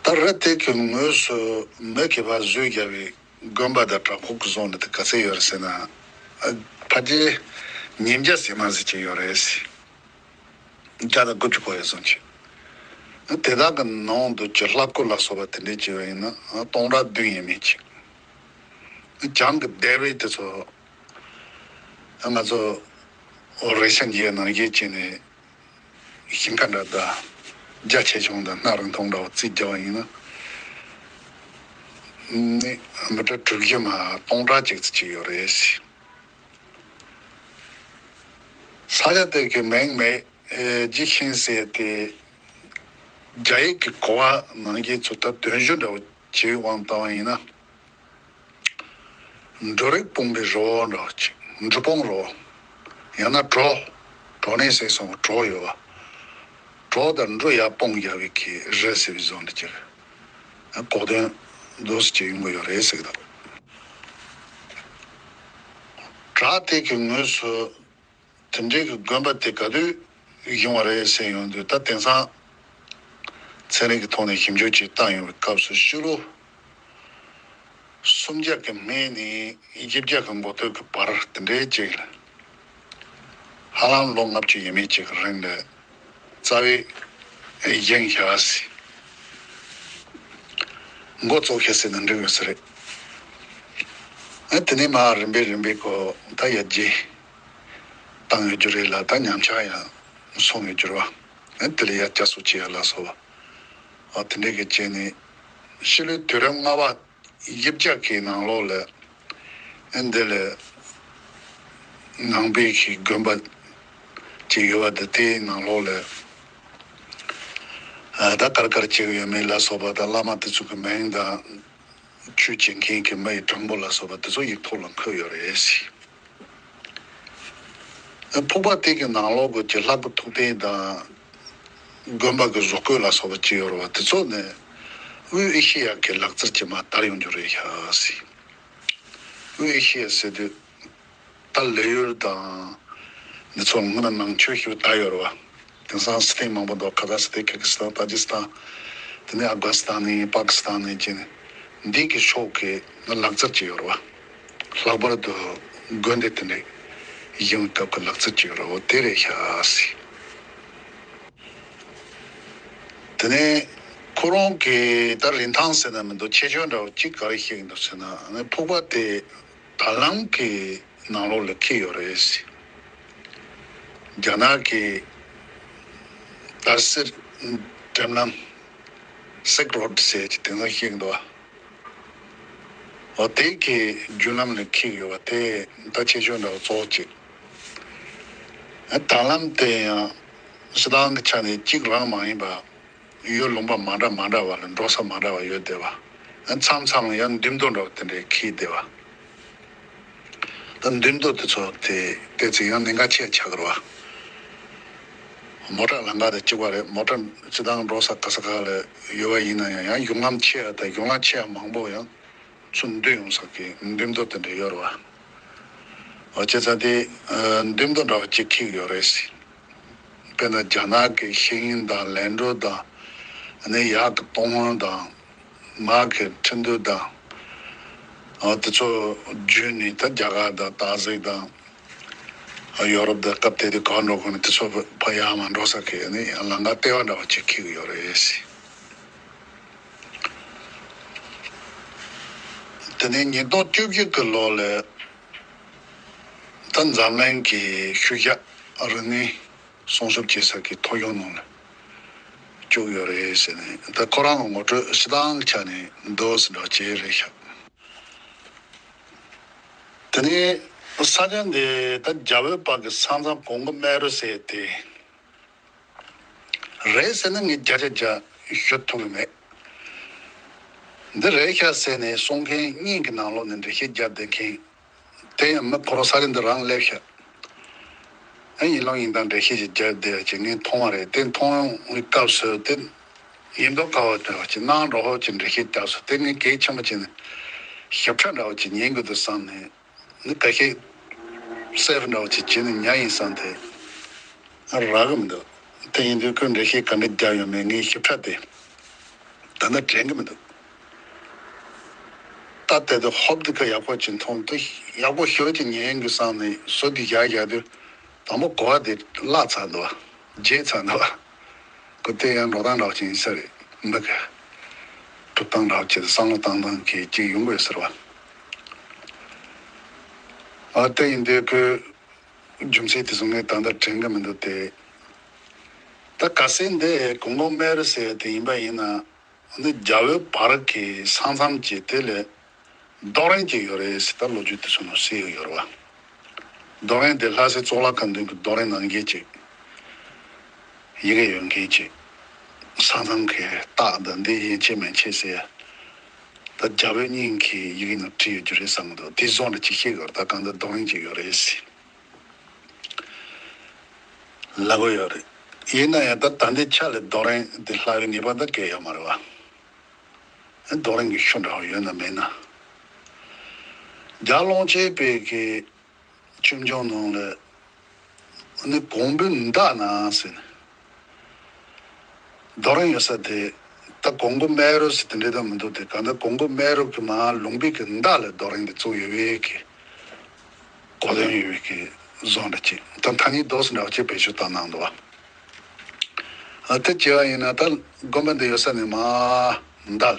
ད་རི་དེ་གི་ངོས་སུ་མི་སྐྱེས་པ་བཟོས་བརྒྱབ་པའི་དགོན་པ་དང་བྲག་ཕུག་གི་བཟོ་འདྲ་དེ་ག་ཚད་ཡོད་རེད་ཟེར་ན། ཨ་ཕལ་ཆེར་ཉིས་བརྒྱ་ཟིན་མ་ཟིན་ཅིག་ཡོད་རེད་ཟེར། བརྒྱ་དང་དགུ་བཅུ་གོ་ཡོད་བཟོ་འདྲ་ཅིག་དེ་དག་གི་ནང་དུ་ཀྱི་ལྷ་སྐུ་ལ་སོགས་པ་དེ་འདྲས་ཅིག་ཡོད་ཡིན་ན་སྟོང་ཕྲག་བདུན་ཡས་མས་ཅིག་བྱང་གི་ལྡེབས་རིས་དེ་ཚོ་ང་ཚོ་རེ་ཆ་འགྱེད་ནང་བཞིན་བྱས་ནས། ཞིང་ཁ་འདྲ་དང་། རྒྱ་ཆེ་ཆུང་དང་སྣ་རིང་ཐུང་འདྲ་བ་རྩིས་རྒྱག་པ་ཡིན་ན། ནི་མི་ཊར་དྲུག་ཅུ་མ་སྟོང་ཕྲག་གཅིག་ཙམ་ཅིག་ཡོད་རེད། ས་ཆ་དེ་གའི་མིང་མེ་ཇི་ཧྲན་ཟེར་ཏེ། རྒྱ་ཡིག་གི་གོ་བ་ནང་བཞིན་ཚུར་ལྟ་དོན་ཞུ་འདྲ་བོ་བྱེད་དབང་བཏང་བ་ཡིན་ན། འབྲུ་རིགས་སྤུངས་པའི་རི་བོ་འདྲ་བོ་ཅིག་འབྲུ་སྤུངས་རི་བོ། ཡང་ན་གྲོ། གྲོ་ནས་ཟེར་སོང་བ་གྲོ་ཡོད་བ། གྲོ་དང་འབྲུ་ཡར་སྤུངས་རྒྱག་པའི་གི་རི་ཟེར་བའི་བཟོ་འདྲ་ཅིག་གོ་དོན་འདུག་སེ་ཅིག་ཡོང་གི་ཡོད་རེད་ཟེར་གི་འདུག་བྲག་དེ་གི་ངོས་སུ་དེ་འདྲའི་གི་དགོན་པ་དེ་ག་དུས་བཞེངས་པ་རེད་ཟེར་ཡོང་དུས། ད་དེང་སང་ཚན་རིག་གི་ཐོག་ནས་ཞིབ་འཇུག་ཅིག་བཏང་ཡོང་བའི་སྐབས་སུ་ཕྱི་ལོ་སུམ་བརྒྱ་གི་སྨད་ནས་བཞི་བརྒྱ་གི་འགོ་སྟོད་ཀྱི་བར་དེ་འདྲའི་ཅིག་ལ། ཧ་ལམ་ལོ་ལྔ་བཅུ་ཡས་མས་ཅིག་གི་རིང་ལ་རྩ་བའི་ བཞེངས་བཞག་ཟེར། འགོ་བཙུགས་བཞག་ཟེར་ན་འགྲིག་ཡོད་ས་རེད། ཨ་དེ་ནས་མར་རིམ་པས་རིམ་པས་ཁོ་ད་ཡར་རྒྱས་བཏང་ཡོད་རྒྱུ་རེད་ལ། ད་ཉམས་ཆག་ཡང་སོང་ཡོད་རྒྱུ་རེད་བ། ཨ་དེ་ལ་ཡར་བསྐྱར་གསོ་བྱེད་ཡ་ལ་སོགས་པ། ཨ་དེ་འདྲས་ཀྱི་བྱས་ནས་ཕྱི་ལོའི་དུས་རབས་ལྔ་པ། བཞི་བརྒྱ་གི་ནང་ལོགས་ལ་ཨ་འདི་ལ་ནང་པའི་གི་དགོན་པ་ཅིག་ཡོད་པ་དེ། དེའི་ནང་ལོགས་ལ་ཨ་ད་དཀར་དཀར་བྱེད་ཀྱི་ཡོད་མེད་ལ་སོགས་པ་དང་། བླ་མ་དེ་ཚོ་གི་མིང་དང་། ཆོས་བྱེད་མཁན་གྱི་མི་ཡི་གྲངས་འབོར་ལ་སོགས་པ་དེ་ཚོ་ཡིག་ཐོག་ལ་འཁོད་ཡོད་རེད། ཕུག་པ་དེ་གི་ནང་ལོགས་ཀྱི་ལྷ་སྐུ་ཐུགས་རྟེན་དང་། དགོན་པ་གི་བཟོ་བཀོད་ལ་སོགས་པ་ཅི་ཡོད་རེད་བ། དེ་ཚོ་ནི་དབུས་ཨེ་ཤེ་ཡ་གི་ལག་རྩལ་གྱིས་མར་དར་ཡོང་རྒྱུ་རེད་ཤག་ཟེར། དབུས་ཨེ་ཤེ་ཡ་ཟེར་དུས་ད་ལེ་ཡུལ་དང་འདི་ཚོ་སྔོན་ནང་ཆོས་ཞུ་དར་ཡོད་རེད་བ། དེང་སང་སི་ཐན་མང་པོ་འདུག་ཁ་ཛ་སི་ཐན། ཁ་ཁི་སི་ཐན། ཏ་ཇི་སི་ཐན། དེ་ནས་ཨབ་གྷ་སི་ཐན་ནས། པ་ཀི་སི་ཐན་ནས་བྱས་ནས་འདི་གི་ཕྱོགས་ཀྱི་ལག་རྩལ་ཅིག་ཡོད་རེད་བ། ལྷག་པར་དུ་དགོན་སྡེ་དེ་འདྲའི་བཞེངས་པའི་སྐབས་ཀྱི་ལག་རྩལ་ཅིག་ཡོད་རེད་བ། དེ་རེད་ཤག་ཟེར། དེ་ནས་ཁོ་རང་གི་ད་རིན་ཐང་ཟེར་ན་མི་འདུག་ཁྱད་ཆོས་འདྲ་བོ་གཅིག་ག་རེ་བཤད་ཀྱི་འདུག་ཟེར་ན། ཨ་ནི་ཕུག་པ་དེ་དར་ལམ་གྱི་ནང་ལོགས་ལ་འཁེལ་ཡོད་རེད་ཟེར། རྒྱ་ནག་གི་དར་སེར་འགྲིམ་ལམ། སིལཀ་རོཌ་ཟེར་གྱི་དེང་སང་བཤད་ཀྱི་འདུག་འོ་དེ་གི་བརྒྱུད་ལམ་ལ་འཁེལ་ཡོད་པ་དེ་ད་ཁྱད་ཆོས་འདྲ་བོ་གཙོ་བོ་གཅིག་ཨ་དར་ལམ་དེ་ཡང་སྤྱིར་བཏང་གི་ཆ་ནས་གཅིག་རང་མ་ཡིན་པ། ཡུལ་ལུང་པ་མ་འདྲ་མ་འདྲ་བ་ལ་འགྲོ་ས་མ་འདྲ་བ་ཡོད་བསྡད་པ། མཚམས་མཚམས་ལ་ཡང་མདུན་མདོ་འདྲ་བ་དེ་འདྲའི་འཁེལ་བསྡད་པ། ད་མདུན་མདོ་དེ་ཚོ་དེ་ཏོག་ཙམ་ཡང་གནད་འགག་ཆེ་ཆགས་ཀྱི་རེད་བ། མོ་ཊ་ལམ་ཁ་དང་གཅིག་པ་རེད། མོ་ཊ་སྤྱིར་བཏང་འགྲོ་ས་ག་ས་ག་ལ་ཡོད་པ་ཡིན་ན་ཡང་། ཡང་གཞུང་ལམ་ཆེ་བ་དང་གཞུང་ལམ་ཆེ་བ་མང་པོ་ཡང་ཚུར་འདུས་ཡོང་ས་གི་མདུན་མདོ་དེ་འདྲ་ཡོད་རེད་བ། འོ་བྱས་ཙང་དེ་མདུན་མདོ་འདྲ་བ་གཅིག་འཁེལ་ཡོད་རེད་ཟེར། དཔེར་ན་རྒྱ་ནག་གི་ཤེས་ཡོན་དང་ལན་གྲུ་དང་། ཨ་ནི་ཡག་གི་ཏུན་ཧོང་དང་། མ་གི་ཁྲིན་ཏུའུ་དང་། འོ་དེ་ཚོ་བརྒྱུད་ནས་ད་རྒྱ་གར་དང་སྟག་གཟིག་དང་། ཡོ་རོབ་དང་སྐབས་དེ་དུས་ག་འགྲོ་དགོས་ན་དེ་ཚོ་ཕར་ཡར་མར་འགྲོ་ས་གི་ཨ་ནི་ལམ་ཁ་ལྟེ་བ་འདྲ་བ་གཅིག་འཁེལ་གི་ཡོད་རེད་ཟེར། དེ་ནས་ཉིས་སྟོང་བཅུ་བཞི་གི་ལོ་ལ་ད་འཛམ་གླིང་གི་ཤུལ་བཞག་རིག་གནས་སྲུང་སྐྱོབ་བྱེད་ས་གི་ཐོ་ཡོང་ནང་ལ་བཅུག་ཡོད་རེད་ཟེར་ནས། ད་ཁོ་རང་གི་ངོ་སྤྲོད་སྤྱིར་བཏང་གི་ཆ་ནས་འདུག་ཟེར་འདྲ་བྱས་རེད་ཤག་དེ་ནས་ས་ཆ་འདི་ད་རྒྱ་བོད་བར་གྱི་ས་མཚམས་གོང་གི་སྨད་རུ་ཟེར་དེ། རེད་ཟེར་ན་ངས་བརྒྱ་ཆ་བརྒྱ་ཞུ་ཐུབ་ཀྱི་མེད། འདི་རེད་ཤག་ཟེར་ནས་གསུང་མཁན་གཉིས་ཀྱི་ནང་ལོགས་ནས་འགྲེལ་བཤད་རྒྱབ་བསྡད་མཁན། དེ་ཡང་མི་ཁོ་རང་ས་རིན་འདི་རང་སླེབས་ཤག་ཨ་ཡིན་ལོང་ཡིན་དང་འགྲེལ་བཤད་ཅིག་རྒྱབ་བསྡད་ཅིག་ངས་མཐོང་བ་རེད། དེ་མཐོང་ཡོང་བའི་སྐབས་སུ་དེ་ཡིན་མདོག་ཁ་བ་འདྲ་བ་ཅིག་གནང་རོགས་ཅིག་འགྲེལ་བཤད་རྒྱབ་སོང་། དེ་ངས་གལ་ཆེན་པོ་བྱས་ནས་ཞིབ་ཕྲ་འདྲ་བ་ཅིག་ཉན་དགོས་འདུག་བསམ་ནས། ནི་ཁ་ཤས་སེ་བ་འདྲ་བ་ཅིག་བྱས་ནས་ཉར་ཡིན་བསམ་དེ་རག་གི་མི་འདུག་དེ་ཡིན་དུས་ཁོས་འགྲེལ་བཤད་ག་འདྲ་རྒྱག་ཡོད་མེད་ངས་ཞིབ་ཕྲ་དེ་ད་ལྟ་དྲན་གི་མི་འདུག་ད་དེ་དུས་ཧོབ་དེ་ཁ་ཡག་པོ་ཅིག་མཐོང་དུས་ཡག་པོ་ཞེ་པོ་ཅིག་ཉན་དགོས་བསམ་ནས་ཟུར་དེ་བཞག་བཞག་དུས་དང་པོ་གོ་བ་དེ་བརླག་ཚར་འདུག་བརྗེད་ཚར་འདུག་ཁོ་དེ་ཡང་འགྲོ་སྟངས་འདྲ་བ་ཅིག་ཡིན་ས་རེད། མི་གི་སྒྲུབ་སྟངས་འདྲ་བ་ཅིག་བསམ་བློ་བཏང་སྟངས་གི་ཅིག་ཡོང་གི་ཡོད་ས་རེད་བ། ཨ་དེ་ཡིན་དུས་ཁོས་རྒྱུ་མཚན་དེ་ཚོ་ངས་ད་ལྟ་དྲན་གི་མི་འདུག་སྟེ། ད་གལ་སྲིད་འདི་གོང་གོང་སྨད་རུ་ཟེར་དེ་ཡིན་པ་ཡིན་ན། འདི་རྒྱ་བོད་བར་གྱི་ས་མཚམས་ཀྱི་དེ་ལ་རྡོ་རིང་ཅིག་ཡོད་རེད་ཟེར། ད་ལོ་རྒྱུས་དེ་ཚོ་ནང་གསལ་ཡོད་རེད་བ། རྡོ་རིང་དེ་ལྷ་སའི་གཙུག་ལག་ཁང་མདུན་གྱི་རྡོ་རིང་ནང་བཞིན་ཅིག་ཡི་གེ་ཡོད་མཁན་ཅིག་ས་མཚམས་ཀྱི་རྟགས་འདི་འདི་ཡིན་ཆེ་མིན་ཆེ་ཟེར། ད་རྒྱ་བོད་གཉིས་ཀྱི་ཡི་གེ་ནང་བྲིས་ཡོད་རྒྱུ་རེད་བསམ་གྱི་འདུག་དེ་བཟོ་འདྲ་ཅིག་ཤེས་དགོས་རེད། ད་གང་ལྟར་རྡོ་རིང་ཅིག་ཡོད་རེད་ཟེར་ལབ་ཀྱི་ཡོད་རེད། ཡིན་ན་ཡང་ད་ད་ལྟའི་ཆ་ལ་རྡོ་རིང་དེ་ལྷ་བའི་ངེས་པར་ད་གལ་ཡོད་མ་རེད་བ། རྡོ་རིང་གི་ཤུལ་འདྲ་བ་ཡོད་ན་མེད་ན། རྒྱལ་དབང་ལོངས་སྤྱོད་པའི་གི་ཆོས་འབྱུང་ནང་ལ་ནི་གོང་བུ་མདའ་ན་ཟེར་ནས། རྡོ་རིང་ཡོད་ས་དེ་ད་གོང་གོང་སྨད་རུ་ཟེར་དེ་འདྲ་ད་མི་འདུག་དེ་གང་ལྟར་གོང་གོང་སྨད་རུ་གི་མར་ལུང་པའི་གི་མདའ་ལ་རྡོ་རིང་དེ་བཙུགས་ཡོད་པའི་གི་གོ་དོན་ཡོད་པའི་གི་བཟོ་འདྲ་ཅིག་ད་ཐ་སྙད་རྡོ་ཟེར་འདྲ་བ་ཅིག་བེད་སྤྱོད་བཏང་གནང་འདུག་བ། ཨ་དེ་བྱས་པ་ཡིན་ན་ད་དགོན་པ་འདི་ཡོད་ས་ནས་མར་འདར།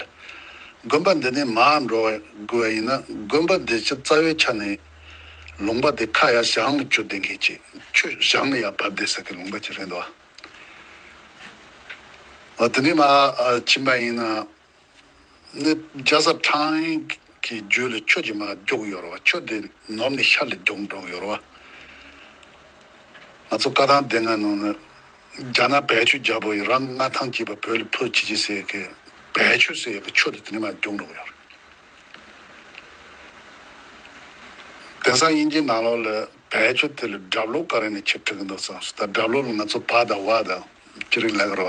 དགོན་པ་འདི་ནས་མར་འགྲོ་དགོས་པ་ཡིན་ན་དགོན་པ་འདི་ཕྱི་རྩ་བའི་ཆ་ནས་ལུང་པ་དེ་ཁ་ཡར་བྱང་ལ་ཆུ་ལྡིང་མཁན་ཅིག་ཆུ་བྱང་ལ་ཡར་བབས་བསྡད་ས་གི་ལུང་པ་ཅིག་རེད་འདུག་ཨ་དེ་ནས་མར་ཨ་ཕྱིན་པ་ཡིན་ན། ནི་རྒྱ་ཚ་ཁྲང་གི་རྒྱུད་ལ་ཆུ་ཅིག་མར་རྒྱུག་ཡོད་རེད་བ། ཆུ་དེ་ནུབ་ནས་ཤར་ལ་རྒྱུག་འགྲོ་གི་ཡོད་རེད་བ། ང་ཚོ་བཀའ་ཐང་སྡེ་ལྔ་ནང་ནས་རྒྱ་ནག་བལ་ཆུ་རྒྱལ་པོ་ཡི་རང་མངའ་ཐང་བྱེད་པ་བོད་ལ་ཕུལ་བྱེད་ཀྱི་ཟེར་གི་བལ་ཆུ་ཟེར་གི་ཆུ་དེ་དེ་ནས་མར་རྒྱུག་འགྲོ་གི་ཡོད་རེད། དེང་སང་དབྱིན་ཇིའི་ནང་ལོགས་ལ་བལ་ཆུ་དེ་ལ་སྦྲ་ལུག་ག་རེ་ནས་ཆིབས་ཁྲིད་ཀྱི་འདུག་བསམ་སོང་། ད་སྦྲ་ལུག་ལ་ང་ཚོ་བ་དང་ཝ་དང་ཅི་རིགས་ལབ་ཀྱི་རེད་བ།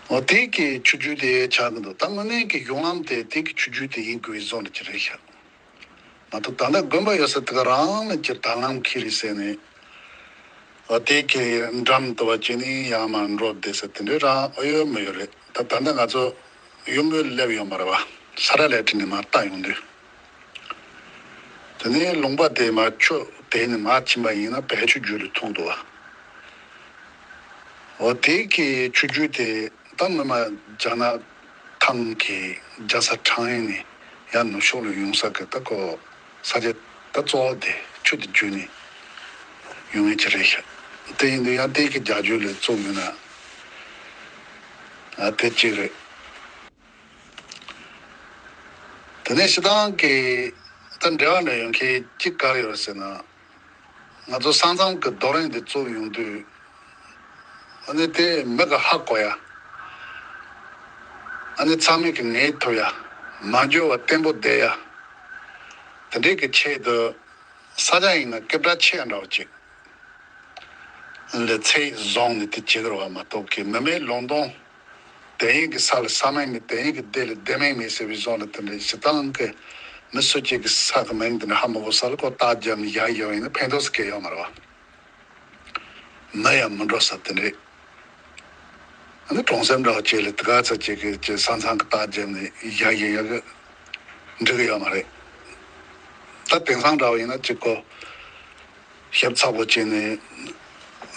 འོ་དེ་གི་ཆུ་རྒྱུན་དེ་ཆགས་ཀྱི་འདུག་ད་དངོས་གནས་ཀྱི་གཞུང་ལམ་དེ་དེ་གི་ཆུ་རྒྱུན་དེ་ཡིན་དགོས་བཟོ་འདྲ་ཅིག་རེད་ཤག་མ་གཏོགས་ད་ལྟ་དགོན་པ་ཡོད་ས་དེ་ག་རང་ལ་ཅིག་དང་ལམ་ཁྱེར་རེད་ཟེར་ནས། འོ་དེ་གི་འགྲམ་དུ་བ་ཅི་ནས་ཡར་མར་འགྲོ་བསྡད་ས་དེ་འདྲའི་རང་ཨོ་ཡོད་མི་ཡོད་རེད། ད་ད་ལྟ་ང་ཚོ་ཡུལ་དངོས་སླེབས་ཡོད་མ་རེད་བ། ས་ར་ལས་ཁྲིད་ནས་མར་ལྟ་ཡོང་དུས། དེ་ནས་ལུང་པ་དེ་མར་ཆུ་དེ་ནས་མར་ཕྱིན་པ་ཡིན་ན་བལ་ཆུ་རྒྱུད་ལ་ཐུག་འདུག་བ། འོ་དེ་གི་ཆུ་རྒྱུན་དེ་ད་སྔོན་མ་རྒྱ་ནག་ཐང་གི་རྒྱ་ཚ་ཁྲང་ཡིན་ནས་ཡར་ནུབ་ཕྱོགས་ལ་ཡོང་ས་གི་ད་ཁོ་ས་ཆ་ད་གཙོ་བོ་དེ་ཆུ་དེ་བརྒྱུད་ནས་ཡོང་ཡས་ཅིག་རེད་ཤག་དེ་ཡིན་དུས་ཡང་དེ་གི་རྒྱ་རྒྱུད་ལ་བཙུགས་ཡོད་ན་ཨ་དེ་གཅིག་རེད། དེ་ནས་སྤྱིར་བཏང་གི་ད་འབྲེལ་བ་འདྲ་ཡོང་མཁན་གཅིག་ག་རེ་ཡོད་ཟེར་ན། ང་ཚོ་ས་མཚམས་ཀྱི་རྡོ་རིང་འདི་བཙུགས་ཡོང་དུས། ཨ་ནི་དེ་མི་གི་ཧ་གོ་ཡ། ཨ་ནི་ཚང་མས་ཀྱི་ངེས་ཐུབ་ཡ། མ་འགྱུར་བ་བརྟན་པོ་བསྡད་ཡ། དེ་འདྲའི་གི་ཆེད་དུ། ས་ཆ་ཡིན་ན་སྐད་གྲགས་ཆེ་ཡ་འདྲ་བོ་ཅིག་ལ་ཚད་བཟུང་ནས་དེ་བྱེད་ཀྱི་རེད་བ་མ་གཏོགས་ཀྱི་མི་མེད་ལུང་སྟོང་། དེ་ཡིན་གྱི་ས་ལ་ས་མིང་མེད། དེ་ཡིན་གྱི་སྡེ་ལ་སྡེ་མིང་མེད་ཟེར་བའི་བཟོ་འདྲ་དེ་འདྲ་སྤྱིར་བཏང་གི་མི་སུ་གཅིག་གི་ས་གི་མིང་དེ་འདྲ་ཧ་མ་གོ་ས་ལ་ཁོ་རྟགས་བརྒྱབ་ནས་ཡར་ཡོང་ཡིན་ན་ཕན་ཐོགས་སུ་གལ་ཡོད་མ་རེད་བ། མི་ཡང་མི་འགྲོ་ས་དེ་འདྲས། ཨ་ནི་གྲོང་གསེབ་འདྲ་བོ་བཅས་ལ་དེ་ག་ཚ་བཅས་ཀྱི་ཅིག་ས་མཚམས་ཀྱི་རྟགས་བརྒྱབ་ནས་ཡར་ཡོང་ཡག་གི་འགྲིག་གི་ཡོད་མ་རེད། ད་དེང་སང་འདྲ་བོ་ཡིན་ན་གཅིག་གོ་ཞིབ་ཚགས་པོ་བྱས་ནས་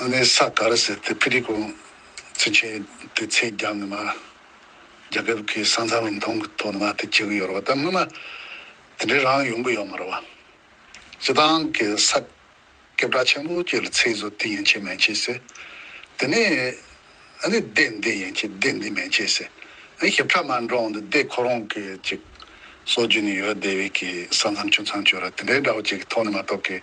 ཨ་ནི་ས་ག་རེ་ཟེར་དེ་ཕི་ཏི་ཀུང་ཚུན་ཆད་དེ་ཚད་བརྒྱབ་ནས་མར་རྒྱལ་ཁབ་ཀྱི་ས་མཚམས་རིན་ཐང་གི་ཐོག་ནས་མར་དེ་བྱེད་ཀྱི་ཡོད་རེད་བ། ད་སྔོན་མ་དེ་འདྲའི་རང་ཡོང་གི་ཡོད་མ་རེད་བ། སྤྱིར་བཏང་གི་ས་སྐད་གྲགས་ཆེན་པོ་ཅིག་ལ་ཚིག་བཟོ་དེ་ཡན་ཆད་མན་ཆད་ཟེར། དེ་ནས་ཨ་ནི་སྡེ་འདི་ཡན་ཆད་སྡེ་འདི་མན་ཆད་ཟེར། ཨ་ནི་ཞིབ་ཕྲ་མར་འགྲོ་འོང་དུས་སྡེ་ཁོ་རང་གི་ཅིག་སྲོལ་རྒྱུན་ནས་ཡོད་བསྡད་པའི་གི་ས་མཚམས་ཆུ་མཚམས་ཅིག་ཡོད་རེད། དེ་འདྲའི་འདྲ་བོ་ཅིག་གི་ཐོག་ནས་མ་གཏོགས་ཀི་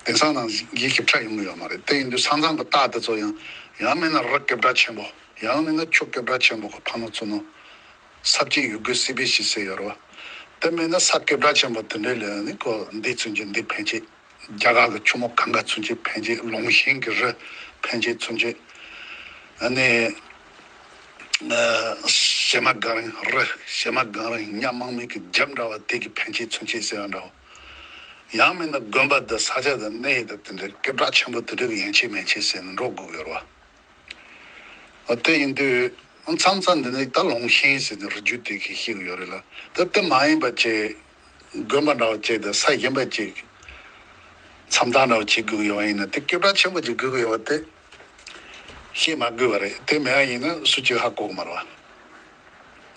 དེང་སང་ནང་བཞིན་ཞིབ་ཕྲ་ཡོང་གི་ཡོད་མ་རེད། དེ་ཡིན་དུས་ས་མཚམས་ཀྱི་རྟགས་དེ་ཚོ་ཡང་ཡང་མིན་ན་རི་སྐད་གྲགས་ཆེན་པོ། ཡང་མིན་ན་ཆུ་སྐད་གྲགས་ཆེན་པོ་གི་ཕ་ནོ་ཚུ་ནོ། ས་བཅད་ཡུལ་དགོས་སྲིད་པའི་ཞིག་ཟེར་ཡོད་རེད་བ། དེ་མིན་ན་ས་སྐད་གྲགས་ཆེན་པོ་དེ་འདྲའི་ལས་ནི་ཁོ་འདི་ཚུན་ཆད་འདི་ཕན་ཆད། རྒྱ་གར་གྱི་ཆུ་མོ་གངྒཱ་ཚུན་ཆད་ཕན་ཆད། ལུང་ཤིང་གི་རི་ཕན་ཆད་ཚུན་ཆད། ཨ་ནི་ཨ་བྱེ་མ་གངས་རི་བྱེ་མ་གངས་རི་ཉ་མང་མི་གི་རྒྱབ་འདྲ་བ་དེ་གི་ཕན་ཆད་ཚུན་ཆད་ཟེར་བ་འདྲ་བ། ཡང་མིན་ན་དགོན་པ་དང་ས་ཆ་དང་གནས་ཡུལ་དང་དེ་འདྲའི་སྐད་གྲགས་ཆེན་པོ་དེ་འདྲ་གི་ཡན་ཆད་མན་ཆད་ཟེར་ནས་འགྲོ་དགོས་ཀྱི་ཡོད་རེད་བ། ཨ་དེ་ཡིན་དུས་མཚམས་མཚམས་འདི་ནི་ད་ལུང་ཤིང་ཟེར་ནས་རི་རྒྱུད་དེ་གི་ཤེས་ཀྱི་ཡོད་རེད་ལ། ད་དེ་མ་ཡིན་པ་ཅིག་དགོན་པ་འདྲ་བ་ཅིག་དང་ས་གཞན་པ་ཅིག་མཚམས་རྟགས་འདྲ་བ་ཅིག་དགོས་ཀྱི་ཡོད་པ་ཡིན་ན་དེ་སྐད་གྲགས་ཆེན་པོ་ཅིག་དགོས་ཀྱི་ཡོད་པ་དེ་ཤེས་མ་དགོས་པ་རེད། དེ་མེད་པ་ཡིན་ན་སུ་གཅིག་ཧ་གོ་གི་མ་རེད་བ།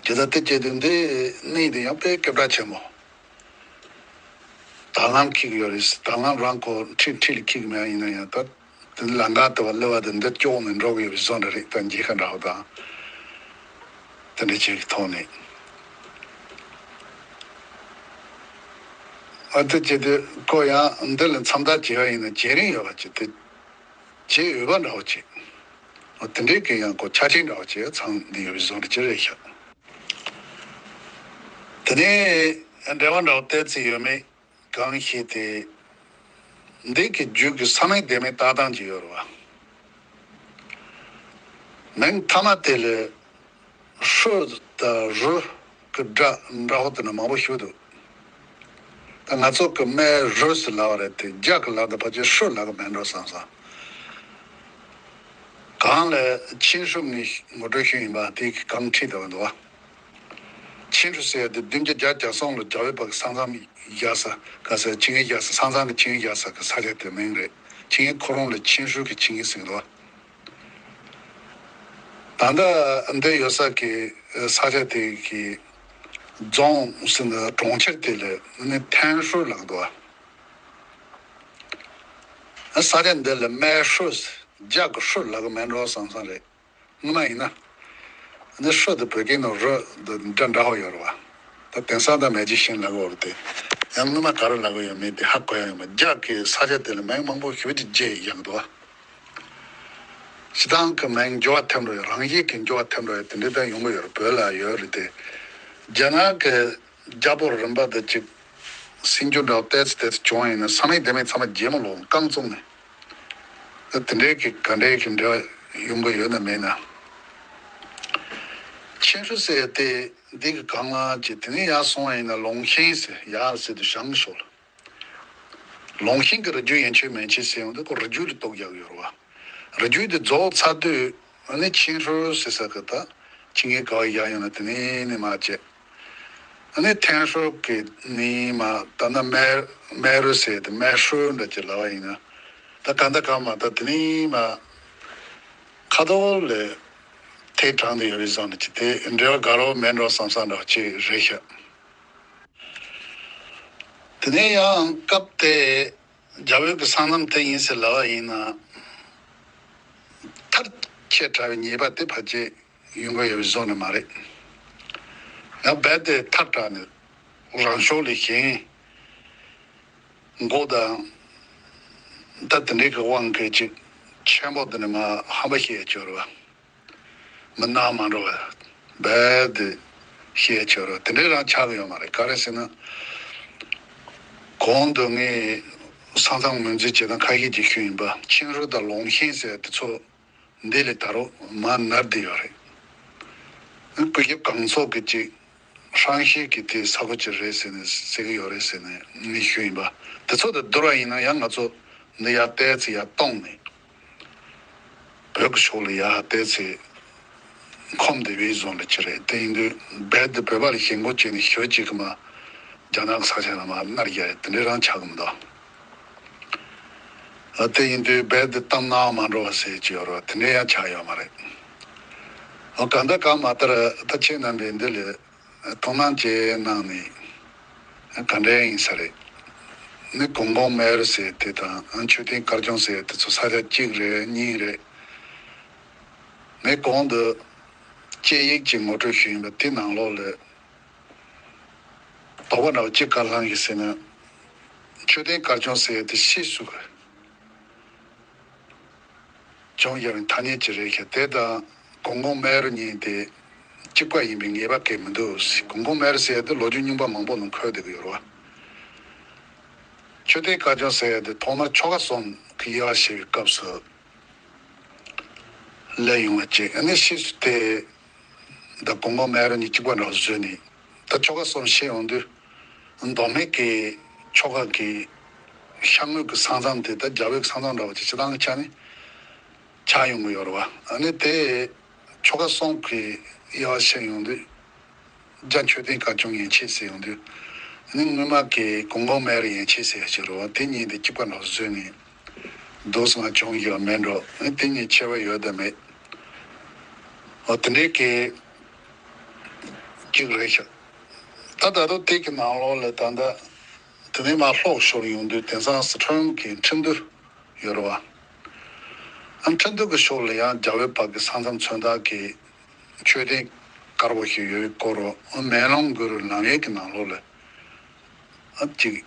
དེ་ལྟར་དེ་བྱས་དུས་འདི་གནས་དེ་ཡང་དཔེ་སྐད་གྲགས་ཆེན་པོ། དང་བླངས་འཁྱེར་གྱི་ཡོད་རེད། དང་བླངས་རང་ཁོ་ཁྲིད་ཁྲིད་ལ་འཁྱེར་གྱི་མེད་ཡིན་ན་ཡང་ད་དེ་ལམ་ཁ་དུ་བ་སླེབས་པ་དེ་འདི་སྐྱོག་ནས་འགྲོ་གི་ཡོད་པའི་བཟོ་འདྲ་རེད། ད་མཇལ་ཁ་འདྲ་བོ་དང་དེ་འདྲ་བྱེད་ཀྱི་ཐོག་ནས་ཨ་དེ་བྱས་དུས་ཁོ་ཡང་འདི་ལ་མཚམས་རྟགས་བྱེད་པ་ཡིན་ན་བྱེད་རིན་ཡོད་པ་ཅིག་དེ་བྱེད་འོས་པ་འདྲ་བོ་ཅིག་ཨ་དེ་འདྲའི་གི་ཡང་ཁོ་ཆ་རྐྱེན་འདྲ་བོ་ཅིག་ཚང་འདི་ཡོད་པའི་བཟོ་འདྲ་ཅིག་རེད་ཤག་དེ་ནས་འབྲེལ་བ་འདྲ་བོ་གཏད་ཚིག་ཡོད་མེད་གང་ཤེས་ཏེ། འདི་གི་རྒྱུད་ཀྱི་ས་མིང་བདེན་མིན་བཏགས་སྟངས་ཀྱི་ཡོད་རེད་བ། མིང་མཐའ་མ་དེ་ལས་ཧྲུ་དང་རུ་གི་སྒྲ་འདྲ་བོ་དེ་འདྲ་མང་པོ་ཞིག་འདུག་ད་ང་ཚོ་གི་སྨད་རུ་ཟེར་ལབ་པ་རེད་དེ་རྒྱ་གི་ལབ་དང་ཕལ་ཆེར་ཧྲུ་ལབ་གི་མེད་འགྲོ་བསམ་སོང་། གང་ལ་ཆིན་ཧྲུ་ནས་ངོ་སྤྲོད་ཞུས་ཡིན་པ་དེ་གི་གང་ཁྲིད་དང་འདུག་བ། ཆིན་ཧྲུ་ཟེར་ཡ་དེ་བདུན་བརྒྱ་བརྒྱད་ཅུ་གྱ་གསུམ་ལོ་རྒྱ་བོད་བར་གྱི་ས་མཚམས་བཞག་ས་ག་ས་ཆིན་ཧྲུ་བཞག་ས་ས་མཚམས་ཀྱི་ཆིན་ཧྲུ་བཞག་ས་གི་ས་ཆ་དེ་མིང་རེད། ཆིན་ཧྲུ་ཁོ་རང་ལ་ཆིན་ཧྲུ་གི་ཆིན་ཧྲུ་ཟེར་གི་འདུག་བ། ད་ལྟ་འདི་ཡོད་ས་གི་ས་ཆ་དེ་གི་རྫོང་ཟེར་ན་གྲོང་ཁྱེར་དེ་ལ་ནི་ཐན་ཧྲུའུ་ལབ་འདུག་ཨ། ས་ཆ་འདི་ལ་མེ་ཧྲུའུ་ཟེར་རྒྱ་གི་ཧྲུའུ་ལབ་གི་མེད་འགྲོ་བསམ་བསམ་རེད། སྔོན་མ་ཡིན་ན། ནི་ཧྲུའུ་དེ་བོད་སྐད་ནང་རུ་དེ་འདྲ་འདྲ་བོ་ཡོད་རེད་བ། ད་དེང་སང་ད་མེ་ཇི་ཤིན་ལབ་གི་ཡོད་རེད་དེ། ཡང་སྔོན་མ་ག་རེ་ལབ་གི་ཡོད་མེད་དེ་ཧ་གོ་ཡ་ཡོད་མ་རེད། རྒྱ་གི་ས་ཆ་དེ་ལ་མིང་མང་པོ་ཞེ་པོ་ཅིག་བརྗེས་ཡོང་གི་འདུག་བ། སྤྱིར་བཏང་གི་མིང་འགྱུར་བ་ཐེབས་འགྲོ་ཡ། རང་བཞིན་གྱི་འགྱུར་བ་ཐེབས་འགྲོ་ཡ་དེ་འདྲ་ད་ཡོང་གི་ཡོད་རེད། བོད་ལ་ཡོད་རེད་དེ། རྒྱ་ནག་གི་རྒྱལ་པོ་རིམ་པ་དེ་གཅིག་སྲིད་འགྱུར་འདྲ་བོ་ཏོག་ཙམ་ཏོག་ཙམ་བྱུང་བ་ཡིན་ན་ས་མིང་དེ་མིང་ཚང་མ་རྗེས་མ་ལོག་རྐང་བཙུགས་ནས། ད་དེ་འདྲའི་གི་ག་འདྲའི་གི་འབྲེལ་བ་ཡོང་གི་ཡོད་ན་མེད་ན། ཆིན་ཧྲུའུ་ཟེར་དེ་འདི་གི་སྒང་ལ་ཅིག་དེ་ནས་ཡར་སོང་བ་ཡིན་ན་ལུང་ཤིང་ཟེར་ཡར་ཟེར་དུ་ཞང་ཞོག་ལ། ལུང་ཤིང་གི་རི་རྒྱུད་ཡན་ཆོད་མན་ཆད་ཟེར་ཡོང་དུས་ཁོ་རི་རྒྱུད་ལ་གཏུགས་རྒྱག་ཡོད་རེད་བ། རི་རྒྱུད་དེ་རྫོགས་ཚར་དུས་ཨ་ནི་ཆིན་ཧྲུའུ་ཟེར་ས་གི་ད་ཆིན་གི་ག་བ་ཡ་ཡོང་ན་དེ་ནས་ནི་མ་བྱས། ཨ་ནི་ཐན་ཧྲུའུ་གི་ནི་མ་ད་ན་མེ་མེ་རུ་ཟེར་དེ་མེ་ཧྲུའུ་འདྲ་ཅིག་ལབ་པ་ཡིན་ན། ད་ག་འདྲ་ག་མ་ད་དེ་ནས་མ་ཁ་ཐོག་ལས་ཐལ་དྲགས་ནས་ཡོད་རེད་བཟོ་འདྲ་ཅིག་དེ་འབྲེལ་བ་དགའ་རོགས་མེད་འགྲོ་བསམ་བསམ་འདྲ་ཅིག་རེད་ཤག་དེ་ནས་ཡང་སྐབས་དེ་རྒྱ་བོད་ཀྱི་ས་མཚམས་དེ་ཡིན་ཟེར་ལབ་པ་ཡིན་ན། མཐར་ཁྱེད་དྲག་པའི་ཉེས་པ་དེ་ཕལ་ཆེར་ཡོང་གི་ཡོད་པའི་བཟོ་ནི་མ་རེད། ཡང་རྦད་དེ་ཐར་དྲགས་ནས་རང་ཕྱོགས་ལས་གཞན་མགོ་དང་ད་དེ་འདྲའི་གི་དབང་གིས་ཅིག་ཆེན་པོ་དེ་ནི་མ་ཧམ་པ་བཤད་ཡ་ཅིག་ཡོད་རེད་བ། མི་སྣང་མ་འགྲོ་བ་རྦད་དེ་བཤད་ཡ་ཅིག་ཡོད་རེད་བ། དེ་འདྲའི་རང་ཆགས་ཀྱི་ཡོད་མ་རེད། ག་རེ་ཟེར་ན། གོང་དུ་ངས་ས་མཚམས་ངོས་འཛིན་བྱེད་སྟངས་ཁ་ཤས་ཅིག་ཞུས་ཡིན་པ། ཆིན་ཧྲུའུ་དང་ལུང་ཤིང་ཟེར་དེ་ཚོ་འདི་ལས་ད་རུང་མར་ནར་བསྡད་ཡོད་རེད། སྐུ་ཞབས་གང་ཚོགས་ཀྱིས་ཅིག་ཧྲང་ཤིས་ཀྱི་དེ་ས་ཁུལ་ཅིག་རེད་ཟེར་ནས་ཟེར་གྱི་ཡོད་རེད་ཟེར་ནས་ངས་ཞུས་ཡིན་པ། དེ་ཚོ་དང་བསྡུར་བ་ཡིན་ན་ཡང་ང་ཚོ་འདི་ཡར་ཏོག་ཙམ་ཡར་གཏོང་ནས་བོད་ཀྱི་ཕྱོགས་ལ་ཡར་ཏོག་ཙམ་འཁོམ་བསྡད་པའི་བཟོ་འདྲ་ཅིག་རེད། དེ་ཡིན་དུས་རྦད་དེ་བོད་པ་ལ་ཞེན་ཁོག་བྱས་ནས་ཞོལ་གཅིག་གི་མ་རྒྱ་ནག་གི་ས་ཆ་ལ་མར་ནར་རྒྱག་ཡ་དེ་འདྲའི་རང་ཆགས་ཀྱི་མི་འདུག་ཨ། དེ་ཡིན་དུས་རྦད་དེ་གཏམ་སྣང་མ་འགྲོ་བ་ཟེར་གྱི་ཡོད་རེད། དེ་འདྲའི་ཡང་ཆགས་ཡོད་མ་རེད། ཨ། གང་ལྟར་གང་མ་ལྟར་ད་ཁྱེད་རྣམ་པས་འདི་ལས་དོ་སྣང་བྱས་གནང་ནས་ག་འདྲ་ཡིན་ས་རེད། ནི་གོང་གོང་མེ་རུ་ཟེར་དེ་དང་མཆོད་རྟེན་དཀར་ཆུང་ཟེར་དེ་ཚོ་ས་ཆ་གཅིག་རེད་གཉིས་རེད། ངས་གོང་དུ་དཔྱད་ཡིག་ཅིག་ངོ་སྤྲོད་ཞུས་ཡིན་པ་དེ་ནང་ལོགས་ལ། དོགས་པ་འདྲ་བོ་གཅིག་བཀའ་བླངས་ཡིན་ཟེར་ན། མཆོད་རྟེན་དཀར་ཆུང་ཟེར་ཡ་དེ་ཕྱིས་སུ་བྱུང་ཡོད་པའི་ཐ་སྙད་ཅིག་རེད་ཤག་དེ་དང་གོང་གོང་མེ་རུ་གཉིས་དེ་གཅིག་པ་ཡིན་པའི་ངེས་པ་གང་མི་འདུག་གོང་གོང་མེ་རུ་ཟེར་ཡ་དེ་ལོ་རྒྱུས་རྙིང་པ་མང་པོ་ནང་འཁོད་བསྡད་ཀྱི་ཡོད་རེད་བ། མཆོད་རྟེན་དཀར་ཆུང་ཟེར་ཡ་དེ་ཐོག་མར་ཆོ་ག་གསུམ་གྱི་དབྱེ་བ་ཕྱེ་བའི་སྐབས་སུ། སླེབས་ཡོང་བ་བཅས། ཨ་ནི་ཕྱིས་སུ་དེ་ད་གོང་གོང་མེ་རུ་གཉིས་གཅིག་པ་འདྲ་བཟོས་ནས་ད་ཆོ་ག་གསུམ་ཕྱེ་ཡོང་དུས། མདོ་སྨད་ཀྱི་ཆོ་ག་གི་ཤར་ངོས་ཀྱི་ས་མཚམས་དེ་ད་རྒྱ་བོད་ཀྱི་ས་མཚམས་འདྲ་བ་ཅིག་སྤྱིར་བཏང་གི་ཆ་ནས་ཆགས་ཡོང་གི་ཡོད་རེད་བ། ཨ་ནི་དེ་ཆོ་ག་གསུམ་གྱི་དབྱེ་བ་ཕྱེ་ཡོང་དུས། རྒྱ་མཆོད་རྟེན་དཀར་ཆུང་ཡན་ཆད་ཟེར་ཡོང་དུས། ཨ་ནི་སྔོན་མ་གི་གོང་གོང་མེ་རུ་ཡན་ཆད་ཟེར་ཡ་ཅིག་རེད་བ། དེ་གཉིས་དེ་གཅིག་པ་འདྲ་བཟོས་ནས། འདུག་སེ་མ་བྱུང་ཡོད་མེད་འགྲོ། དེ་གཉིས་ཁྱད་པར་ཡོད་དམ་མེད། འོ་དེ་འདྲའི་གི་གཅིག་རེད་ཤག་ད་ད་དུང་དེ་གི་ནང་ལོགས་ལ་ད་ལྟ་དེ་ནས་མར་ལྷོ་ཕྱོགས་ཡོང་དུས་དེང་སང་སི་ཁྲོན་གྱི་ཁྲིན་ཏུའུ་ཡོད་རེད་བ། ཨ། ཁྲིན་ཏུའུ་གི་ཕྱོགས་ལ་ཡང་རྒྱ་བོད་བར་གྱི་ས་མཚམས་མཚོན་རྟགས་ཀྱི་མཆོད་རྟེན་དཀར་པོ་ཞིག་ཡོད་སྐོར་རོ། མེ་ལོང་གུ་རུ་ལམ་ཡིག་གི་ནང་ལོགས་ལ། ཨ། ཅིག་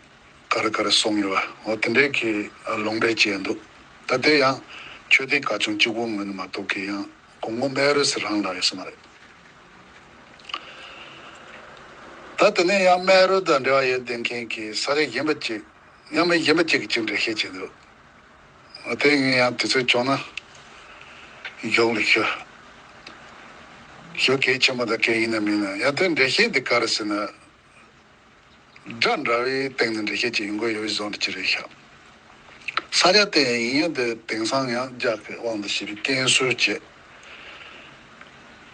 ག་རེ་ག་རེ་གསུངས་ཡོད་པ། འོ་དེ་འདྲའི་གི་ལུང་འདྲེན་བྱས་འདུག་ད་དེ་ཡང་མཆོད་རྟེན་དཀར་ཆུང་གཅིག་པོ་ངོས་ནས་མ་གཏོགས་གི་ཡང་གོང་གོང་མེ་རུ་ཟེར་རང་ལབ་ཡོད་ས་མ་རེད། ད་དེ་ནས་ཡང་མེ་རུ་དང་འབྲེལ་བ་ཡོད་བསྡད་མཁན་གྱི་ས་ཆ་གཞན་པ་ཅིག་ཡང་མི་གཞན་པ་ཅིག་གིས་ཅིག་འགྲེལ་བཤད་བྱས་འདུག་འོ་དེ་ངས་ཡང་དུས་ཚོད་བྱུང་ན་གཞུག་ལ་ཞུ། ཞུ་གལ་ཆེན་པོ་དང་གལ་ཡིན་ན་མིན་ན་ཡང་དེ་འགྲེལ་བཤད་འདི་ག་རེ་ཟེར་ན། སྒྲ་འདྲ་བའི་སྟེང་ནས་འགྲེལ་བཤད་ཅིག་ཡོང་གི་ཡོད་བཟོ་འདྲ་ཅིག་རེད་ཤག་ས་ཆ་དེ་ཡིན་ཡང་དེ་དེང་སང་ཡང་རྒྱ་གི་དབང་དུ་བྱས་པའི་རྐྱེན་སྲོལ་བཅས་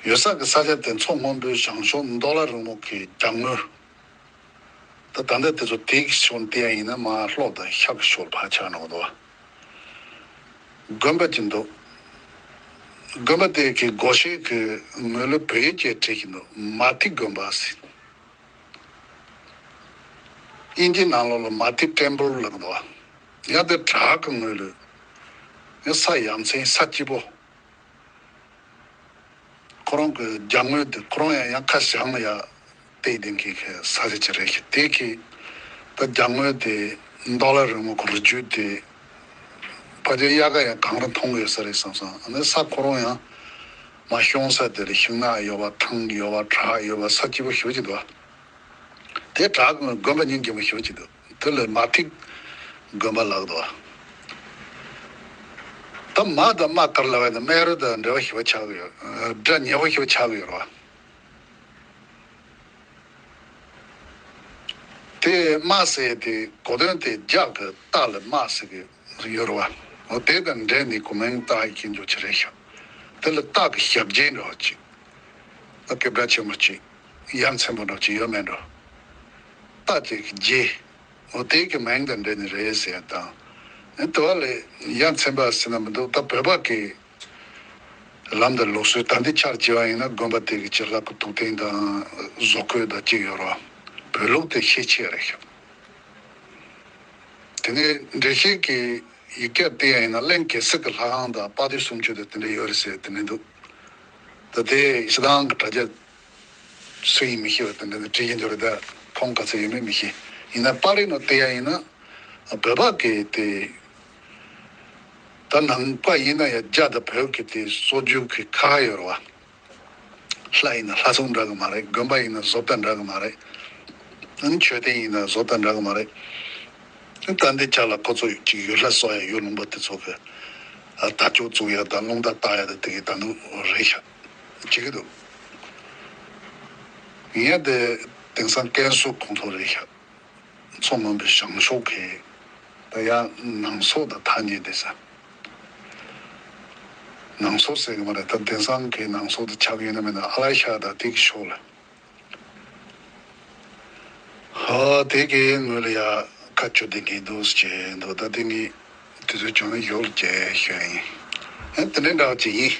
ཡོད་ས་གི་ས་ཆ་དེ་མཚོ་སྔོན་པོའི་བྱང་ཕྱོགས་མདོ་ལ་རིང་མོ་གི་རྒྱབ་ངོས། ད་ད་ལྟ་དེ་ཚོ་དེ་གི་ཕྱོགས་བལྟས་ཡ་ཡིན་ན་མར་ལྷོ་དང་ཤར་གི་ཕྱོགས་ལ་ཕར་ཆགས་འགྲོ་གི་འདུག་དགོན་པ་ཅིག་འདུག་དགོན་པ་དེ་གི་སྒོ་ཤེས་ཀྱི་ངོས་ལ་བོད་ཡིག་ཅེས་བྲིས་ཤིང་འདུག་མ་ཐི་དགོན་པ་ཟེར། དབྱིན་ཇི་ནང་ལོགས་ལ་མ་ཐི་ཊེམ་པལ་ལབ་འདུག་ཡང་དེ་བྲག་གི་ངོས་ལ་ཡང་ས་ཡ་མཚན་ས་སྐྱིད་པོ། ཁོ་རང་གི་རྒྱབ་ངོས་དེ་ཁོ་རང་ཡང་ཡང་ཁ་བྱང་ལ་ཡ་བལྟས་བསྡད་མཁན་གྱི་ས་ཆ་ཅིག་རེད་ཤག་དེ་གི་ད་རྒྱབ་ངོས་དེ་མདོ་ལ་རིང་མོ་གི་རི་རྒྱུད་དེ་ཕལ་ཆེར་དབྱར་ཁ་ཡང་གངས་རི་མཐོང་གི་ཡོད་ས་རེད་བསམ་སོང་། ཨ་ནི་ས་ཁོ་རང་ཡང་མ་ཤོང་ས་དེ་རེད། ཤིང་ནགས་ཡོད་པ་ཐང་ཡོད་པ་བྲག་ཡོད་པ་ས་སྐྱིད་པོ་ཞེ་པོ་ཅིག་འདུག་དེ་བྲག་གི་དགོན་པ་སྙིང་རྗེ་མོ་ཞེ་པོ་ཅིག་འདུག་དེ་ལ་མ་ཐིག་དགོན་པ་ལབ་འདུག་ད་མ་དང་རྨ་ག་རེ་ལབ་ཡ་ན་རྨ་རུ་དང་འབྲེལ་བ་ཞེ་པོ་ཆགས་ཀྱི་ཡོད། སྒྲ་ཉེ་བོ་ཞེ་པོ་ཆགས་ཀྱི་ཡོད་རེད་བ། དེ་རྨ་ཟེར་དེ་གོ་དོན་དེ་རྒྱ་གི་རྟ་ལ་རྨ་ཟེར་གི་ཡོད་རེད་བ། འོ་དེ་དང་འབྲེལ་ནས་གོ་མིང་བཏགས་ཡི་ཁྱེད་འཇོག་ཆེ་རེད་ཤག་དེ་ལ་རྟ་གི་ཞབས་རྗེས་འདྲ་བ་ཅིག་ད་སྐད་གྲགས་ཆེན་པོ་ཅིག་ཡ་མཚན་པོ་འདྲ་ཅིག་ཡོད་མེད་འགྲོ། རྟ་ཅིག་གི་རྗེས། འོ་དེ་གི་མིང་དང་འབྲེལ་ནས་རེད་ཟེར་ཡ་དང་། ཨེ་དེ་བ་ལས་ཡ་མཚན་པ་ཟེར་ན་མི་འདུག་ད་བོད་པ་གི་ལམ་དང་ལུགས་སྲོལ་ད་འདི་ཆར་བྱས་པ་ཡིན་ན་དགོན་པ་དེ་གི་བྱིན་རླབས་ཀྱི་ཐུགས་རྟེན་དང་བཟོ་བཀོད་དང་གཅིག་ཡོད་རེད་བ། བོད་ལུགས་དེ་ཤེས་ཆེ་རེད་ཤག་དེ་ནས་འགྲེལ་བཤད་ཀྱི་ཡིག་ཆ་བལྟས་ཡ་ཡིན་ན་གླིང་གེ་སར་གྱི་ལྷ་ཁང་དང་དཔལ་དུས་གསུམ་མཆོད་དང་དེ་འདྲ་ཡོད་རེད་ཟེར་དེ་འདྲ་འདུག་ད་དེ་སྤྱིར་བཏང་གི་དྲ་རྒྱ་སུ་ཡིན་མི་ཤེས་པ་དེ་འདྲ་འདི་བྲིས་ཀྱི་འདུག་རེད། ད་ཁོང་ག་ཚོད་ཡོད་མེད་མི་ཤེས། ཡིན་ན་པར་རིས་ནང་བལྟས་ཡ་ཡིན་ན་བོད་པ་གི་དེ་ད་ནང་པ་ཡིན་ན་ཡང་རྒྱ་དང་བོད་ཀྱི་དེ་སྲོལ་རྒྱུན་གྱི་ཁ་ཡོད་རེད་བ། ལྷ་ཡིན་ན་ལྷ་ཚོགས་འདྲ་གི་མ་རེད། དགོན་པ་ཡིན་ན་བཟོ་ལྟ་འདྲ་གི་མ་རེད། ཨ་ནི་མཆོད་རྟེན་ཡིན་ན་བཟོ་ལྟ་འདྲ་གི་མ་རེད། ཨ་ནི་ད་འདི་ཆ་ལ་ཁོ་ཚོ་ཅིག་ཡུལ་ལྷ་གསོལ་ཡ་ཡུལ་ལུང་པ་དེ་ཚོ་གི་ཨ་དར་ལྕོག་བཙུགས་ཡ་དང་རླུང་རྟ་བཏགས་ཡ་དང་དེ་གི་ད་འདུག་རེད་ཤག་བྱེད་ཀྱི་འདུག་ངས་དེ་དེང་སང་ཀན་སུའུ་ཁོང་ཚོ་རེད་ཤག་མཚོ་སྔོན་པོའི་བྱང་ཕྱོགས་ཀྱི་ད་ཡང་ནང་སོག་དང་ཐག་ཉེ་བསྡད་ས། ནང་སོག་ཟེར་གི་མ་རེད། ད་དེང་སང་གི་ནང་སོག་དེ་ཆགས་ཀྱི་ཡོད་ན་མེད་ན་ཨ་ལ་ཤ་དང་དེ་གི་ཕྱོགས་ལ། ཧོ་དེ་གི་ངོས་ལ་ཡ་ཁ་ཆུ་དེ་གི་འདུག་ཅེས་འདུག་ད་དེ་ངས་དུས་ཚོད་བྱུང་ན་ཡོད་ཅེས་ཤོད་ཡིན། ཨེ་དེ་འདྲའི་འདྲ་བ་ཅིག་ཡིན།